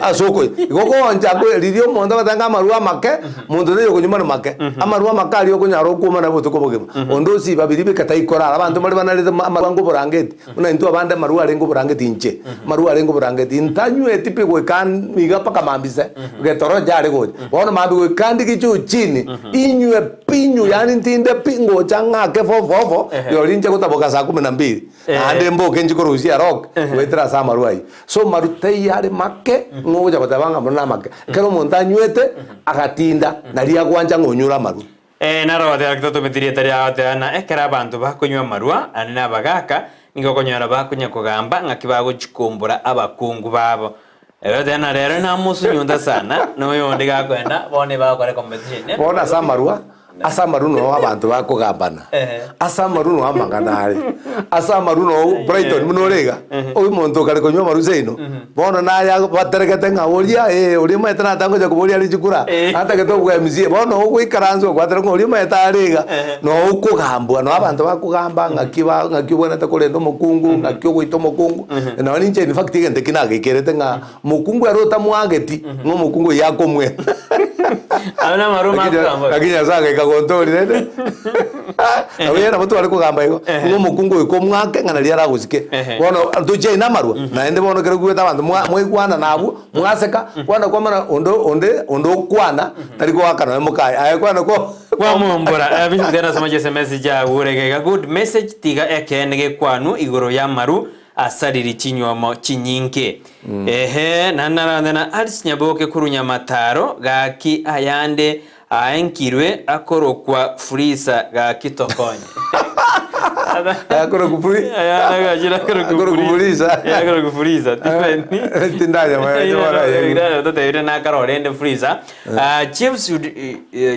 Ase okoyia. Igo okooncha kwe riria omonto agotenga ng'a amarwa amake, monto taiyo okonywa marwa make. Amarwa amake aria okonyara okwomana obotuko obogima. Onde osiba biria bike taikorara. Abanto mbare banarete amarwa ange oborangeti, buna intwe abande amarwa arenge oborangeti inche, amarwa arenge oborangeti, ntanyweti pi goika iga mpaka mambia ise, getoro nchare gocha. Bono mambia goika ndigiche ochini, inywe pi inywe yaani ntinde pi ngocha ng'ake fofofo, rirorio inche gotaboka saa kumi na mbili. Naende mboke inche korusia rock goetera ase amarwa ayio. So maru taiyo are make ng'a ogocha goteba ng'a mono namake. Ekero omonto anywete agatinda nario agwancha ng'a onyure amarwa. Ee, naro goteba ki totometi rieta riao goteba ng'a ekero abanto bakonywa amarwa naende na abagaaka, nigo okonyora bakonya kogamba ng'aki bagochikombora abakungu babo. Goteba ng'a rero namosunyunta sana, na oyonde gakoenda, bono ebagokora ecompetition. Bono ase amarwa Ase amaru noo abanto bakogambana, ase amaru noo amang'ana are, ase amaru noo Brighton buna ore iga, omonto okare konywa amaru seino, bono naye baterekete ng'a oria ee oria omanyete natangocha koboria are chikura, natagete obwa MCA, bono ogoikaransa okwatera ng'a oria omanyete are iga, noo okogambwa, noo abanto bakogamba ng'aki ba ng'aki obwenerete korenda omokungu, ng'aki ogoita omokungu, nonye ninche in fact egento ekio nagekerete ng'a Mokungu ere otamwageti, ng'a omokungu oyio akomwena. Aye namaruma Lakini akogamba. lakini Nyasae agaika gontoria rende. Nabo yeye nabo tware kogamba igo, ng'a omokungu oyo komwake ng'a nario aragosike. Ehe. Bono tochiayi namarwa, naende bono ekero kwete abanto mwa mwaigwana nabwo, mwaseka, kwana kwamana onde onde onde okwana, tari goaka nonye mokaye, aye kwana ko. Kwamombora, eh, Bishop Tena soma chiSMS chiagure iga iga. Good message tiga ekeene gekwanwe igoro y'amaru asariri chinywomo chinyinge. Ehe, naende narande na Alice Nyaboke korwa Nyamataro gaki ayande aenkirwe akorokwa Furisa gaki tokonye. Akorokwa furi- Ayande gachire akorokwa Akorokwa Furisa. Eh, akorokwa Furisa. Timanyeti. Tindanyamanya chibora aye. Totebire nakarora rende Furisa. Chiefs should,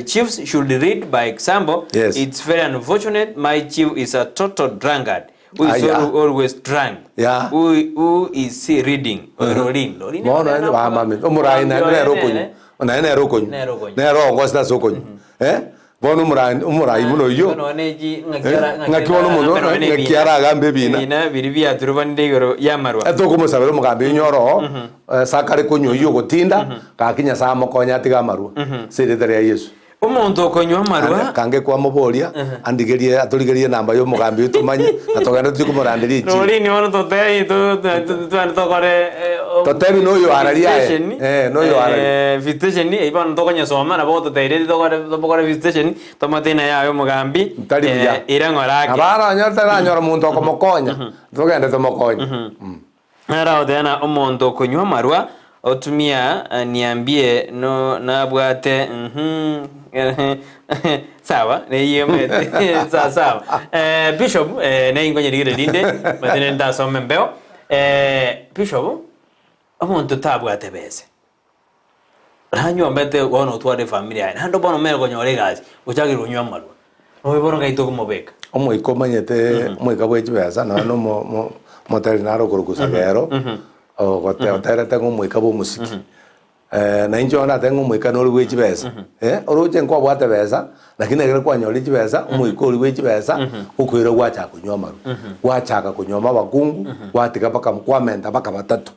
chiefs should lead by example. Yes. It's very unfortunate my chief is a total drunkard who is Aya. always drunk. Yeah. Who, who is he reading? Lorin. Lorin. Bono naende bamame omorai naende nere okonywa naende nere okonywa Nere okonywa. nere ogosete ase okonywa eh bono omorai omorai buna oyio Eh, ng'aki bono omonto ng'aki aragambe ebina. Ebina biri biaturubanire igoro y'amarwa. Etokomosabera omogambi oinyore oroho ase akare konywa oyio ogotinda gaki Nyasaye amokonye atige amarwa ase erieta ria Yeso. Omonto okonywa amarwa. Kange kwamoboria andigerie atorigerie enamba ya omogambi oyo tomanye na togende tochie komoranderia enchiri. Rorini bono totebi twende tokore Totebi noyo araria aye. Eh, noyo araria. Visitation eyio bono tokonyesoma nabo ototebirie tokore tokore visitation tomate naye aye omogambi Tari buya. ira ng'ora ake. Nabo aranyore taranyora omonto okomokonya, togende tomokonye. Naragoteana omonto okonywa amarwa otumia niambie no nabwate uhmm sawa neyio omanyete sawa sawa Bishop neyio nkonyerigere rinde omanyete nere ndasome mbeo Bishop omonto tabwate bese nanyuomete bono otware efamiri yaye naende bono omanye konyora egasi ochakire konywa amarwa oyo bono ngai tokomobeka. Omoika omanyete omoika bwe chibesa nonya na omo mo omoteri nare okorokwa Sagero, ogote oterete ng'a omoika bwa omosiki. Na inche bono nateba ng'a omoika nore bwe chibesa, oroche nkwabwate besa, lakini ekero kwanyorire chibesa, omoika oria bwe chibesa, okoira gwachaka konywa amarwa, gwachaka konyuoma abakungu, gwatiga mpaka kwamenta mpaka batato,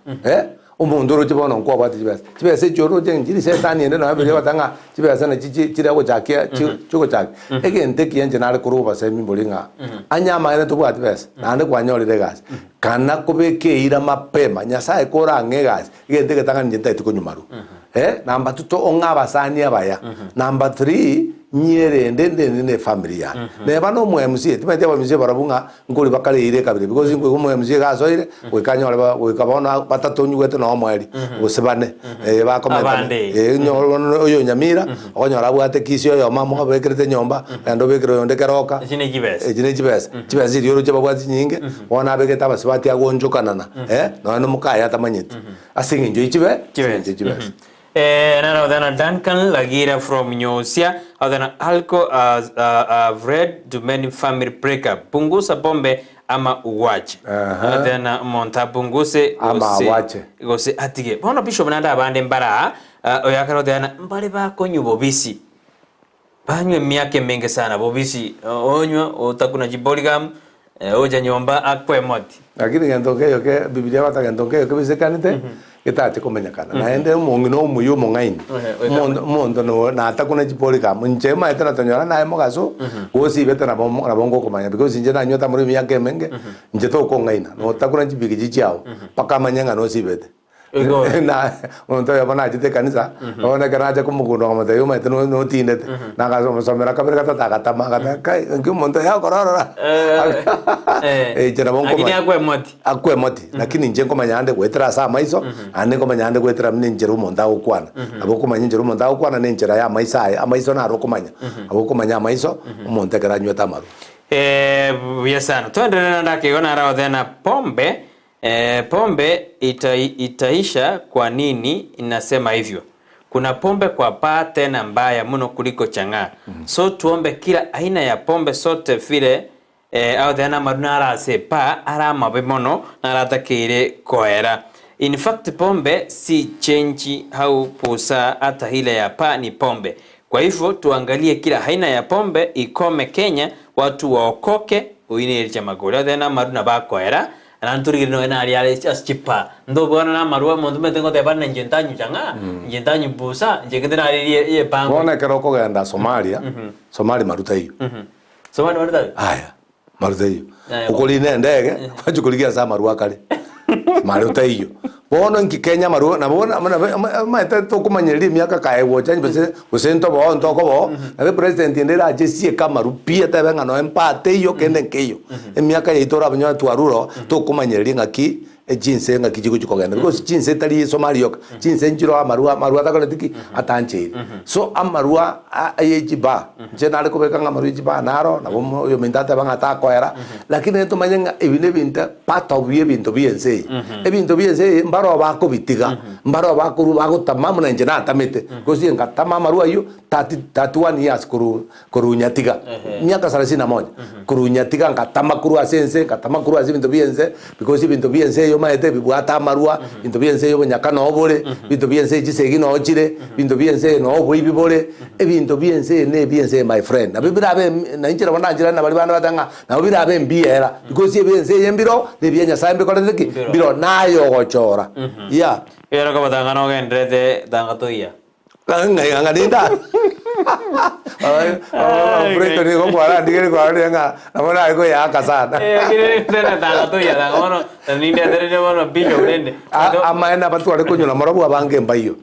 Omonto oroche bono nkwabwate chibesa, chibesa echio oroche nchiri shetani ende nonya biria egoteba ng'a chibesa nachi chi chire gochakia chi chigochakia. Egento ekiya inche nare korwa obosemi mbori ng'a onye amaene tobwati besa naende kwanyorire egasi, kana kobeka eira mapema Nyasaye korang'e egasi, egento egetang'ani inche ntagete konywa marwa, number two to ong'e abasani abaya, number three nyierende ndende na efamiri yane. Neba na omo MCA, timanyeti aba MCA barabwo ng'a Nkori bakareire ekabira because nkoigwa omo MC iga asoire goika anyore ba goika bono batatonyigwete noo omoerio gose bane eh bakomenta Abande. eh nyore bono oyo Nyamira okonyora abwate kisi oyomo amobekerete nyomba naende obekere oyonde keroka Echi ne chibesa. echi ne chibesa chibesa chiria oroche babwate chinyinge bono abegete abasubati agonchokanana eh nonya na mokaye atamanyeti ase eng'encho ye chibe Chibesa. ase eng'encho ye chibesa. Eh, naro then Duncan Lagira from Nyosia, then alcohol has uh, have led to many family breakup. Punguza pombe ama uwache. Aha. Then omonto apunguse Ama gose- awache. gose atige. Bono bishop nande abande mbara uh, oyo akare oteba mbare bakonywa bobisi. Banywa emiaka emenge sana bobisi onywa otakuna chiboligam ocha nyomba akwe moti. Lakini gento nkeyo ke Bibilia egoteba gento nkeyo kebisekanete getache komenyekana. Naende omong'ina omuya omong'aini omonto omonto no natakuna chiboligam inche omanyete natonyora naye mogaso gosibete nabo nabo ngokomanya because inche nanywete amore emiaka emenge inche tokong'aina notakuna chibigi chiao mpaka amanye ng'a nosibete. Igo. Na omonto oyomo nachete ekanisa, bono ekero nacha komokunda nkamotebia omanyete no- notindete, nagasomosomera kabere gatato agatama agateba kai naki omonto oyo akora ororo Eh. inche nabo Lakini nkomanya akwemoti. akwemoti lakini inche nkomanya ande goetera ase amaiso, naende nkomanya ande goetera buna enchera omonto agokwana. Nabo okomanya enchera omonto agokwana na enchera ya amaiso aye, amaiso naro okomanya, nabo okomanya amaiso, omonto ekero anywete amarwa. Eh, buya sana. Toenderere naende ake igo naro agoteba na pombe Pombe itaisha kwa nini nasema hivyo? Kuna pombe kwa baa tena mbaya mno kuliko chang'aa. So tuombe kila aina ya pombe sote vile agotebi namaru naro ase ebaa are amabe mono naratakeire koera. In fact pombe si change au busaa ata ile ya baa ni pombe. Kwa hivyo tuangalie kila aina ya pombe ikome Kenya watu waokoke oyio nere chamagori agotebi namaru nabo akoera Naende ntorigererie nonya naria are ase chipaa, ntobwana na amarwa, omonto omanyete ngoteba ng'a inche ntanywa chang'aa, inche ntanywa busa, inche gete naririe eyepango. Bono ekero okogenda Somalia, Somali maru taiyo. Somali maru taiyo? Aya, maru taiyo. Aya, Okorina endege, gwachi korigia ase amaru akare. Mare otaiyo. Bono inki Kenya amarwa nabo omanyete tokomanyereria emiaka kaye gocha gose gose ntoboo ntokoboo, nabo epresident ende erache esieke amaru pi etebe ng'a noe mpaa teiyo kende nkeiyo. Emiaka yaito orabanyore twarure oo, tokomanyereria ng'aki echinse ng'aki chigochi kogenda because chinse tari Somali yoka, chinse nchiroo amarwa amarwa atakoreti ki? Atancheiri. So amarwa a ye chibaa, inche nare kobeka ng'a amarwa ye chibaa naro, nabo omo oyominto ateba ng'a takoera, lakini tomanye ng'a ebi na ebinto part of y'ebinto bi'ense eye. Ebinto bi'ense eye mbaroo bakobitiga, mbaroo bakorwa bagotama buna inche natamete, gose ngatama amarwa ayio 30 31 years korwa korwa nyatiga, miaka thelathini na moja, korwa nyatiga ngatama korwa ase ense, ngatama korwa ase ebinto bi'ense, because ebinto bi'ense eye omanyete bibwate amarwa, ebinto bi'ense eye obonyaka noo bore, ebinto bi'ense eye chisegi noo chire, ebinto bi'ense eye noo oboibi bore, ebinto bi'ense eye na ebi'ense eye my friend. Nabio birabe na inche nabo nancherane na baria bande bateba ng'a Nabo birabe mbiera, because ebi'ense eye mbiro, na ebia Nyasae mbikorete ki? Mbiro, naye ogochora. Yeah. Ekero okobota ng'a nogenderete tanga toiya. Ng'a ng'a ninde aa. Omupreto nigo kwarandigere kwarorire ng'a nabo nare koyaaka sana. Lakini tena tanga toiya tanga bono nindeterire bono bishop rende. Amaene abatware konyora morobwo abange mbaiyo.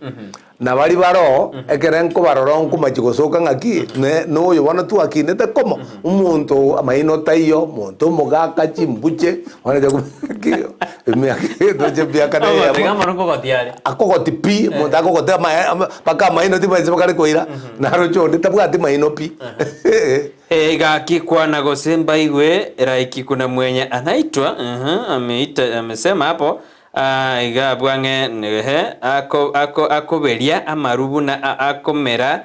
Na baria baroo, ekero nkobarora nkomachia gosoka ng'aki, ne noyo bono twakinete komo, omonto amaino taiyo, omonto omogaka chimbuche, bono echa ki emiaka toche emiaka na Ogotiga eyemo. amaro nkogotia are. Akogoti pi, omonto akogotia amae ama mpaka amaino tibaisi bakare koira, naroche onde tabwati maino pi. Eh, gaki kwana gose mbaigwe like kuna mwenye anaitwa uh-huh, ameita amesema hapo Aa iga abwo ang'e ehe, ako ako akoberia amaru buna a akomera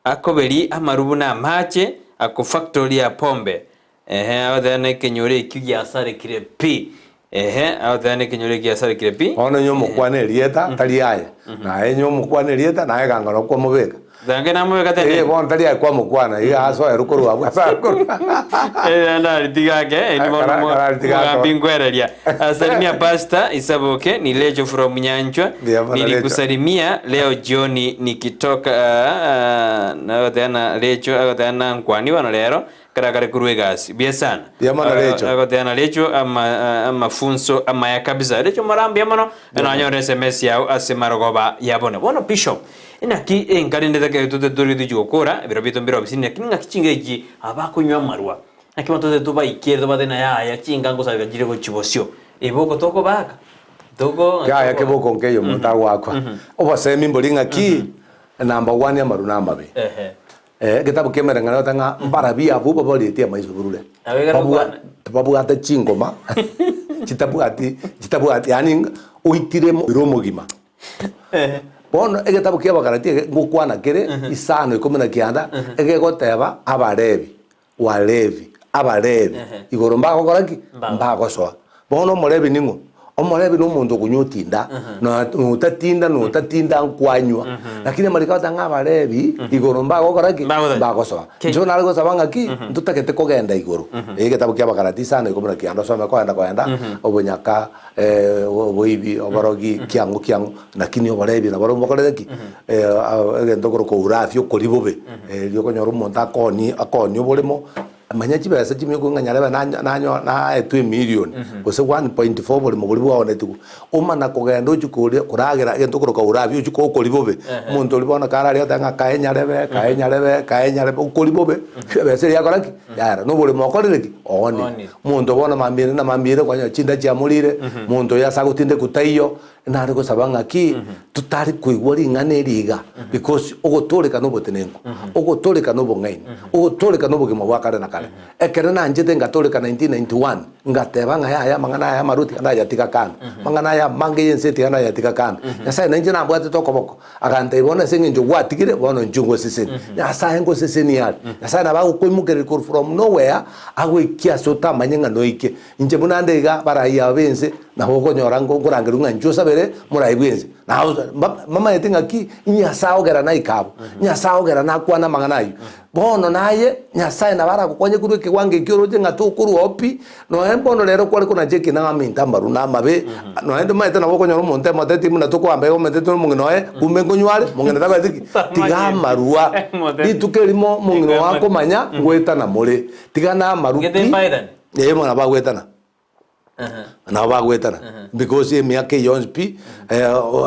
akoberi amaru buna amache, ako factory ya pombe. Ehe, agoteba na ekenyoro ekio giasarekire pi. Ehe, agoteba na ekenyoro ekio giasarekire pi. Bono onye omokwana erieta, tari aye, naye onye omokwana erieta, naye gangora kwamobeka. Tange namobeka tene. Eh, bono tari aye kwamokwana, iga asoerwe korwa abwo ase akorwa. Eh, naritiga ake, eh, ni bono Kara- mo- kararitiga ake. mogambi nkwereria. Asalimia pastor Isaboke ni Lecho from Nyanchwa. Ndiyo, bwana Lecho. Nilikusalimia leo jioni nikitoka ah, ah, nagoteana Lecho agoteana nkwani bono rero karakare korwa egasi. Buya sana. Mbuya mono, Lecho. Agoteana Lecho ama ah, amafunso amaya kabisa. Lecho mara mbuya mono nanyore SMS yao ase marogoba ya bono. Bono Bishop Inaki enka rende tote tochi gokora, ebiro biaito mbire obisini, lakini ng'aki chinga echi abakonywa amarwa, naki bono tote tobaikere tobate ng'a yaya chinga ngosareka chire gochia bosio, eboko tokobaaka, toko Yaya keboko nkeiyo omonto agoakwa. Obosemi mbori ng'aki, number one amaru namabe. Ehe. Eh, egetabu ki'emereng'anio egoteba ng'a mbarabi abwo baboretie amaiso burure. Nabo ekero Babwa- okwana. babwate chingoma chitabwati chitabwati yaani oitire ere omogima. Bono egetabu ki'Abagalatia ege ngokwana kere isano ikomi na kianda, egegoteba Abalevi, Walevi, Abalevi, igoro mbagokora ki? Mbagosoa. Bono omolevi ning'o? Omolevi nomonto okonywa otinda, na notatinda notatinda nkwanywa. Lakini amariko agoteba ng'a Abalevi igoro mbagokora ki? Mbagosoa. Inche nare gosaba ng'aki, ntotagete kogenda igoro. Egetabu ki'Abagalatia isano ikomi na kianda osome kogenda kogenda, obonyaka. oboibi, oborogi, kiang'u kiang'u, lakini oborebi naborobwo mbokorete ki? Egento okorokwa urafi okori bobe, erio okonyora omonto akoonie akoonie oboremo, manya chibesa chimiya okonyora ng'a nyarebe nanyo nanyo naetwe emilion, gose 1.4 oboremo boria bwaonetigwe, omana kogenda ochie koria koragera egento okorokwa urafi ochie kokori bobe, omonto oria bono kararia otebe ng'a kae nyarebe kae nyarebe kae nyarebe okori bobe, ebesa eria yakora ki? Yaera, na oboremo okorire ki? Oonire. Omonto bono mambia na mambia ere kwanyora chinda chiamorire, monto oyo ase agotindekwa taiyo, nare gosaba ng'aki, totari koigwa ring'ana eri iga, because ogotooreka na obotenenku, ogotooreka na obong'aini, ogotooreka na obogima bwa kare na kare. Ekero nanchete ngatooreka 1991, ngateba ng'a yaya amang'ana aya amarwa tiga nayatiga kando, amang'ana aya amange y'ense tiga nayatiga kando. Nyasaye nainche nabwatete okoboko, Agantebia, Bono ase engencho gwatigire, bono inche ngosesenie. Nyasae ngosesenie are. Nyasae nabo agokoimokereria korwa from nowhere, agoikie ase otamanye ng'a noike. Inche buna nde iga, abarai aba b'ense, nabo okonyora nko nkorangerigwa ng'a inche osabere morai bw'ense. Naye mbamanyete ng'aki, Nyasae ogera naike abwo, Nyasae ogera nakwane amang'ana ayio. Bono naye, Nyasae nabo aragokonye korwa ekewango ekio oroche ng'a tokorwa oo pi, nonya bono rero kware konacha ekina ng'a aminto amaru na amabe, nonya tomaete nabo okonyora omonto emoteti buna tokoamba iga omoteti ore omong'ina oye, kumbe nkonywa are, mong'ina takoreti ki? Tiga amarwa. Rituko erimo omong'ina oo akomanya ngoetana more, tiga na amaru pi, ee bono nabo agoetana. Nabo bagoetana because emiaka eye yonsi pi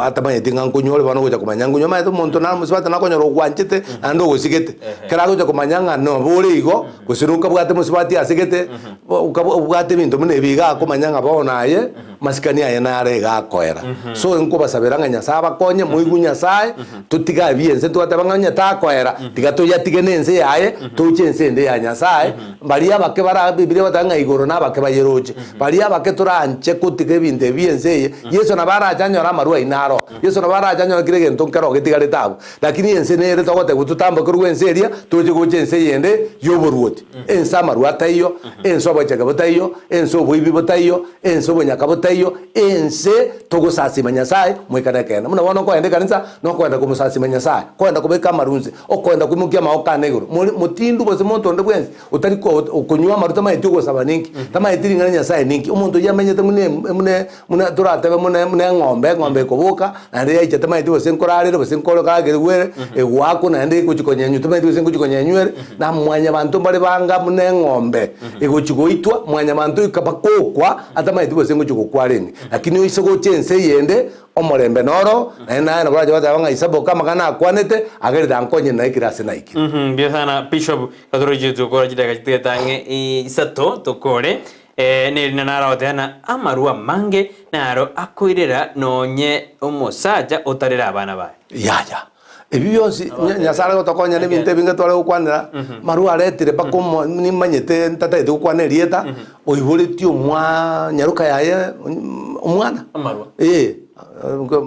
atamanyeti ng'a nkonywa ore bono ogocha komanya nkonywa omanyete omonto naro mosubati nakonyora ogwanchete naende ogosigete. Ekero agocha komanya ng'a nabo ore igo gose nokabwate mosubati asegete obwate ebinto buna ebi iga akomanya ng'a bono aye masikani aye naro iga akoera. So nkobasabera ng'a Nyasaye abakonye moigwe Nyasaye totige abia ense twateba ng'a onye takoera tiga toyatige na ense yaye toche ense ende ya Nyasaye. Baria abake bara Bibilia egoteba ng'a igoro nabake bayeroche. Baria abake toranche kotiga ebinto ebi bi'ense eye, Yeso nabo arache anyore amarwa aino aro. Yeso nabo arache anyore kera egento nkero getigarete abwo. Lakini ense nere togotebwa totamboke korwa ense eria toche gocha ense eyende y'oboruoti. Ense amarwa ataiyo, ense obocheke botaiyo, ense oboibi botaiyo, ense obonyaka botaiyo, ense togosasima Nyasaye moika nekeene. Buna bono nkoenda ekanisa, nokoenda komosasima Nyasaye, koenda kobeka amarwa inse, okoenda koimokia amaboko ane igoro. More motindu gose monto onde bwensi otari ko okonywa amarwa tamaeti ogosaba ninki, tamaeti ring'ana Nyasaye ninki. Omonto oyio amenyete buna em buna buna toratebe buna buna eng'ombe, eng'ombe ekoboka, naende yaicha tamaeti gose nkorarere gose nkorokagerwe ere, egoakwa naende egochi konyenywa tamaeti gose ngochi konyenywa ere, na mwanyabanto mbare banga buna eng'ombe egochi goitwa, mwanyabanto oika bakokwa atamaeti gose ngochi gokwa arenge. Lakini oise gocha ense eyende, omorembe noro, naende naye nabo orache goteba ng'a Isaboka amang'ana akwanete, agerire ankonye naikire ase naikire. Mbuya sana Bishop, gatorochie tokora chidakika chitagete ang'e isato tokore. Nerina narogoteba na amarwa amange naro akoirera nonye omosacha otarere abana baye. Yaya, ebi bionsi Nyasae are gotokonya na ebinto ebinge tware gokwanera, amarwa aretire mpaka omo nimanyete ntatagete gokwana erieta, oiboretie omwaa nyaroka yaye omwana. Amarwa. Eh,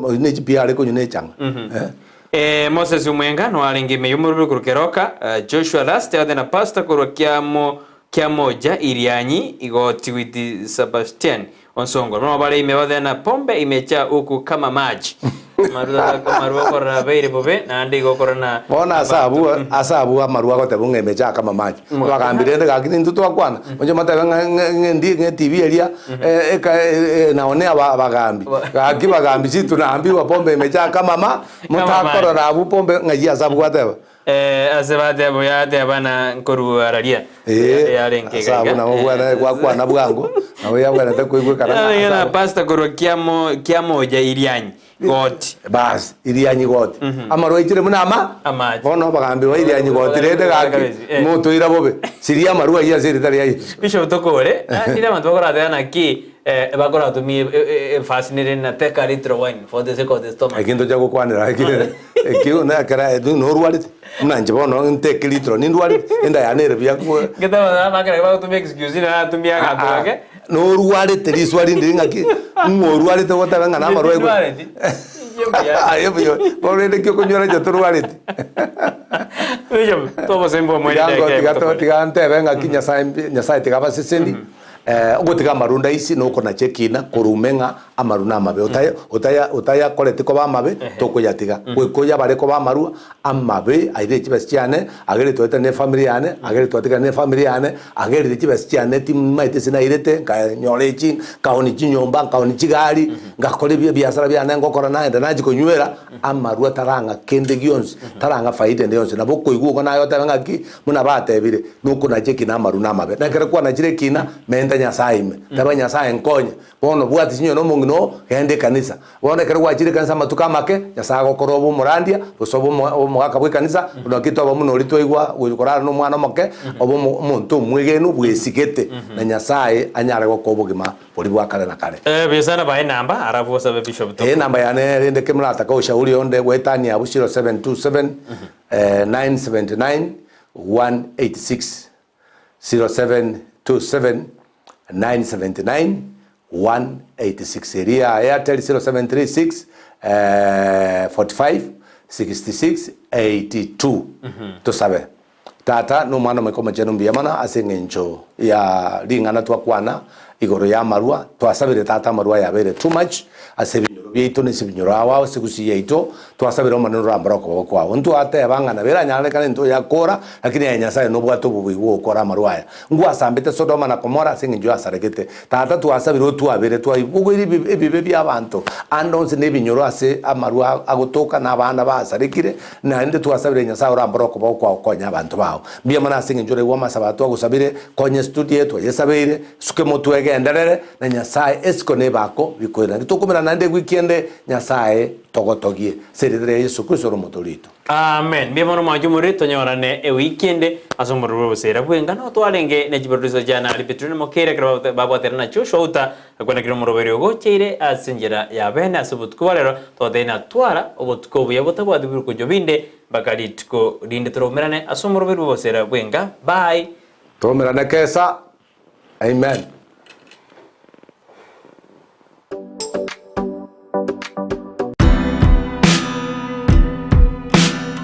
oyio ne chipia are konywa na echang'a eh. Moses Omwenga noarenge ime y'omorwori korwa Keroka, Joshua Last othe na Pastor korwa Kiamo Kiamoja Irianyi Igoti with Sebastian Onsongo nabo bare ime bathe na pombe imecha huku kama maji. Amarwa okorora abeire bobe naende igo okorora na Bono ase abwo ase abwo amarwa agoteba ng'a imecha kama maji. Abagambi rende gaki nintwe twakwana, moche motebe ng'a ng'a ng'a endi ng'a etibi eria eka nao ne aba abagambi. Gaki bagambi si tunaambiwa pombe imecha kama ma, motakorora abwo pombe ng'ai ase abwo gwateba. Ase bateba yateba na nkoruararia Ee, yarenge ase abwo nabo bwana gwakwana bwango, nabo yabwenerete koigwekana ng'a ase na abwo. pastor korwa kiamo kiamoja irianyi goti Bas, irianyi goti. Amarwa aichire buna ama? Amache. Bono abagambi ba irianyi goti rende gaki, Eh. motoira bobe. Siria amarwa ayio ase erita ria Yeso. Bishop tokore nire abanto bakorateba naki bakoratumia efasi nere na take a little wine for the sake of the stomach. Egento chia gokwanera ekere ekio na ekero aye norwarete, buna inche bono nteke ritro nindwarete, enda yane ere buya ko Getaba bakera bagotumia excuse naratumia aganto gake. Norwarete riswa rinde ng'aki, ng'o orwarete ogoteba ng'a namarwaire Tindwareti. Aye buya bono rende ki okonywera inche torwareti. Bishop, tobosembu omwene Tiga ngo- ndeke tiga to- tokore. tiga ntebe ng'aki Nyasaye mbi- Nyasaye tiga abaseseni, ogotiga amarunda aisi nokonacha ekina korume ng'a amaru namabe. Otaya otaya otayakoreti koba amabe tokoyatiga. Goika oyabare koba amarwa amabe aire chibesa chiane, agere twaetane ne efamiri yane, agere twatigana ne efamiri yane, agerire chibesa chiane timaete ase nairete, nkanyora echi, nkaonia chinyomba, nkaonia chigari, ngakora ebi ebiasara biane ngokora naenda nachia konywera, amarwa tarang'a kende gionsi, tarang'a faida ende yonsi. Nabo okoigwa igo naye otebe ng'aki, buna batebire, nokonacha ekina amaru namabe. Na ekero kwanachire ekina, menta Nyasaye ime, teba Nyasaye nkonye, Bono bwati chinyoyo na omong'ina oo, genda ekanisa. Bono ekero gwachire ekanisa amatuko amake, Nyasae agokora obe omorandia, gose obe omo omogaka bw'ekanisa, buna naki twaba buna oria twaigwa gocha korara na omwana omoke, obe omo omonto omwegenu bwesigete, na Nyasae anyare gokoa obogima boria bwa kare na kare. Buya sana bae enamba arabu osabe bishop Toko. Enamba yane rende ki moratake ushauri onde goetania abwo 0727 979 186. 0727 979 186 eria Airtel 0736 45 66 82 tosabe tata na omwana omoika omochenu mbuya mono ase eng'encho ya ring'ana twakwana igoro ya amarwa twasabire tata amarwa aya abeire too much ase ebinyoro. ebinyoro biaito na ase ebinyoro ao ao ase gusii yaito, twasabire Omonene orambore okoboko kwao. Ntwateba ng'a nabo eranyarekane ntoyakora, lakini aye Nyasae nobwate obobui bw'ogokora amarwa aya. Ngwasambete Sodoma na Gomora ase engencho yasaregete. Tata twasabire otwabere, twaibogoire ebibe bi'abanto ande onsi na ebinyoro ase amarwa agotoka na abana basarekire, naende twasabire Nyasae orambore okoboko kwao konya abanto bao. Mbuya mono ase engencho oraigwe amasabo aya twagosabire, konya estudio eye twayesabeire, suke motwe egenderere, na Nyasae esiko na ebako bikoirana. Naki tokomerana naende ewiki ende, Nyasae togotogie. Ase erieta ria Yeso Kristo ore omotoori oito. Amen. Mbuya mono mwanche omoriri tonyorane ewiki ende ase omorero bw'oboseera bw'engano twarenge ne chiproducer chiane aria Petrina Mokeira ekero babwaterana na Joshua Outa akwanekire omoroberi ogocheire ase enchera ya bene ase obotuko bwa rero togotebi na twara obotuko obuya botabwati birukujo binde mpaka rituko rinde toraumerane ase omoroberi bw'oboseera bw'enga. Bye. Toumerane kesa. Amen.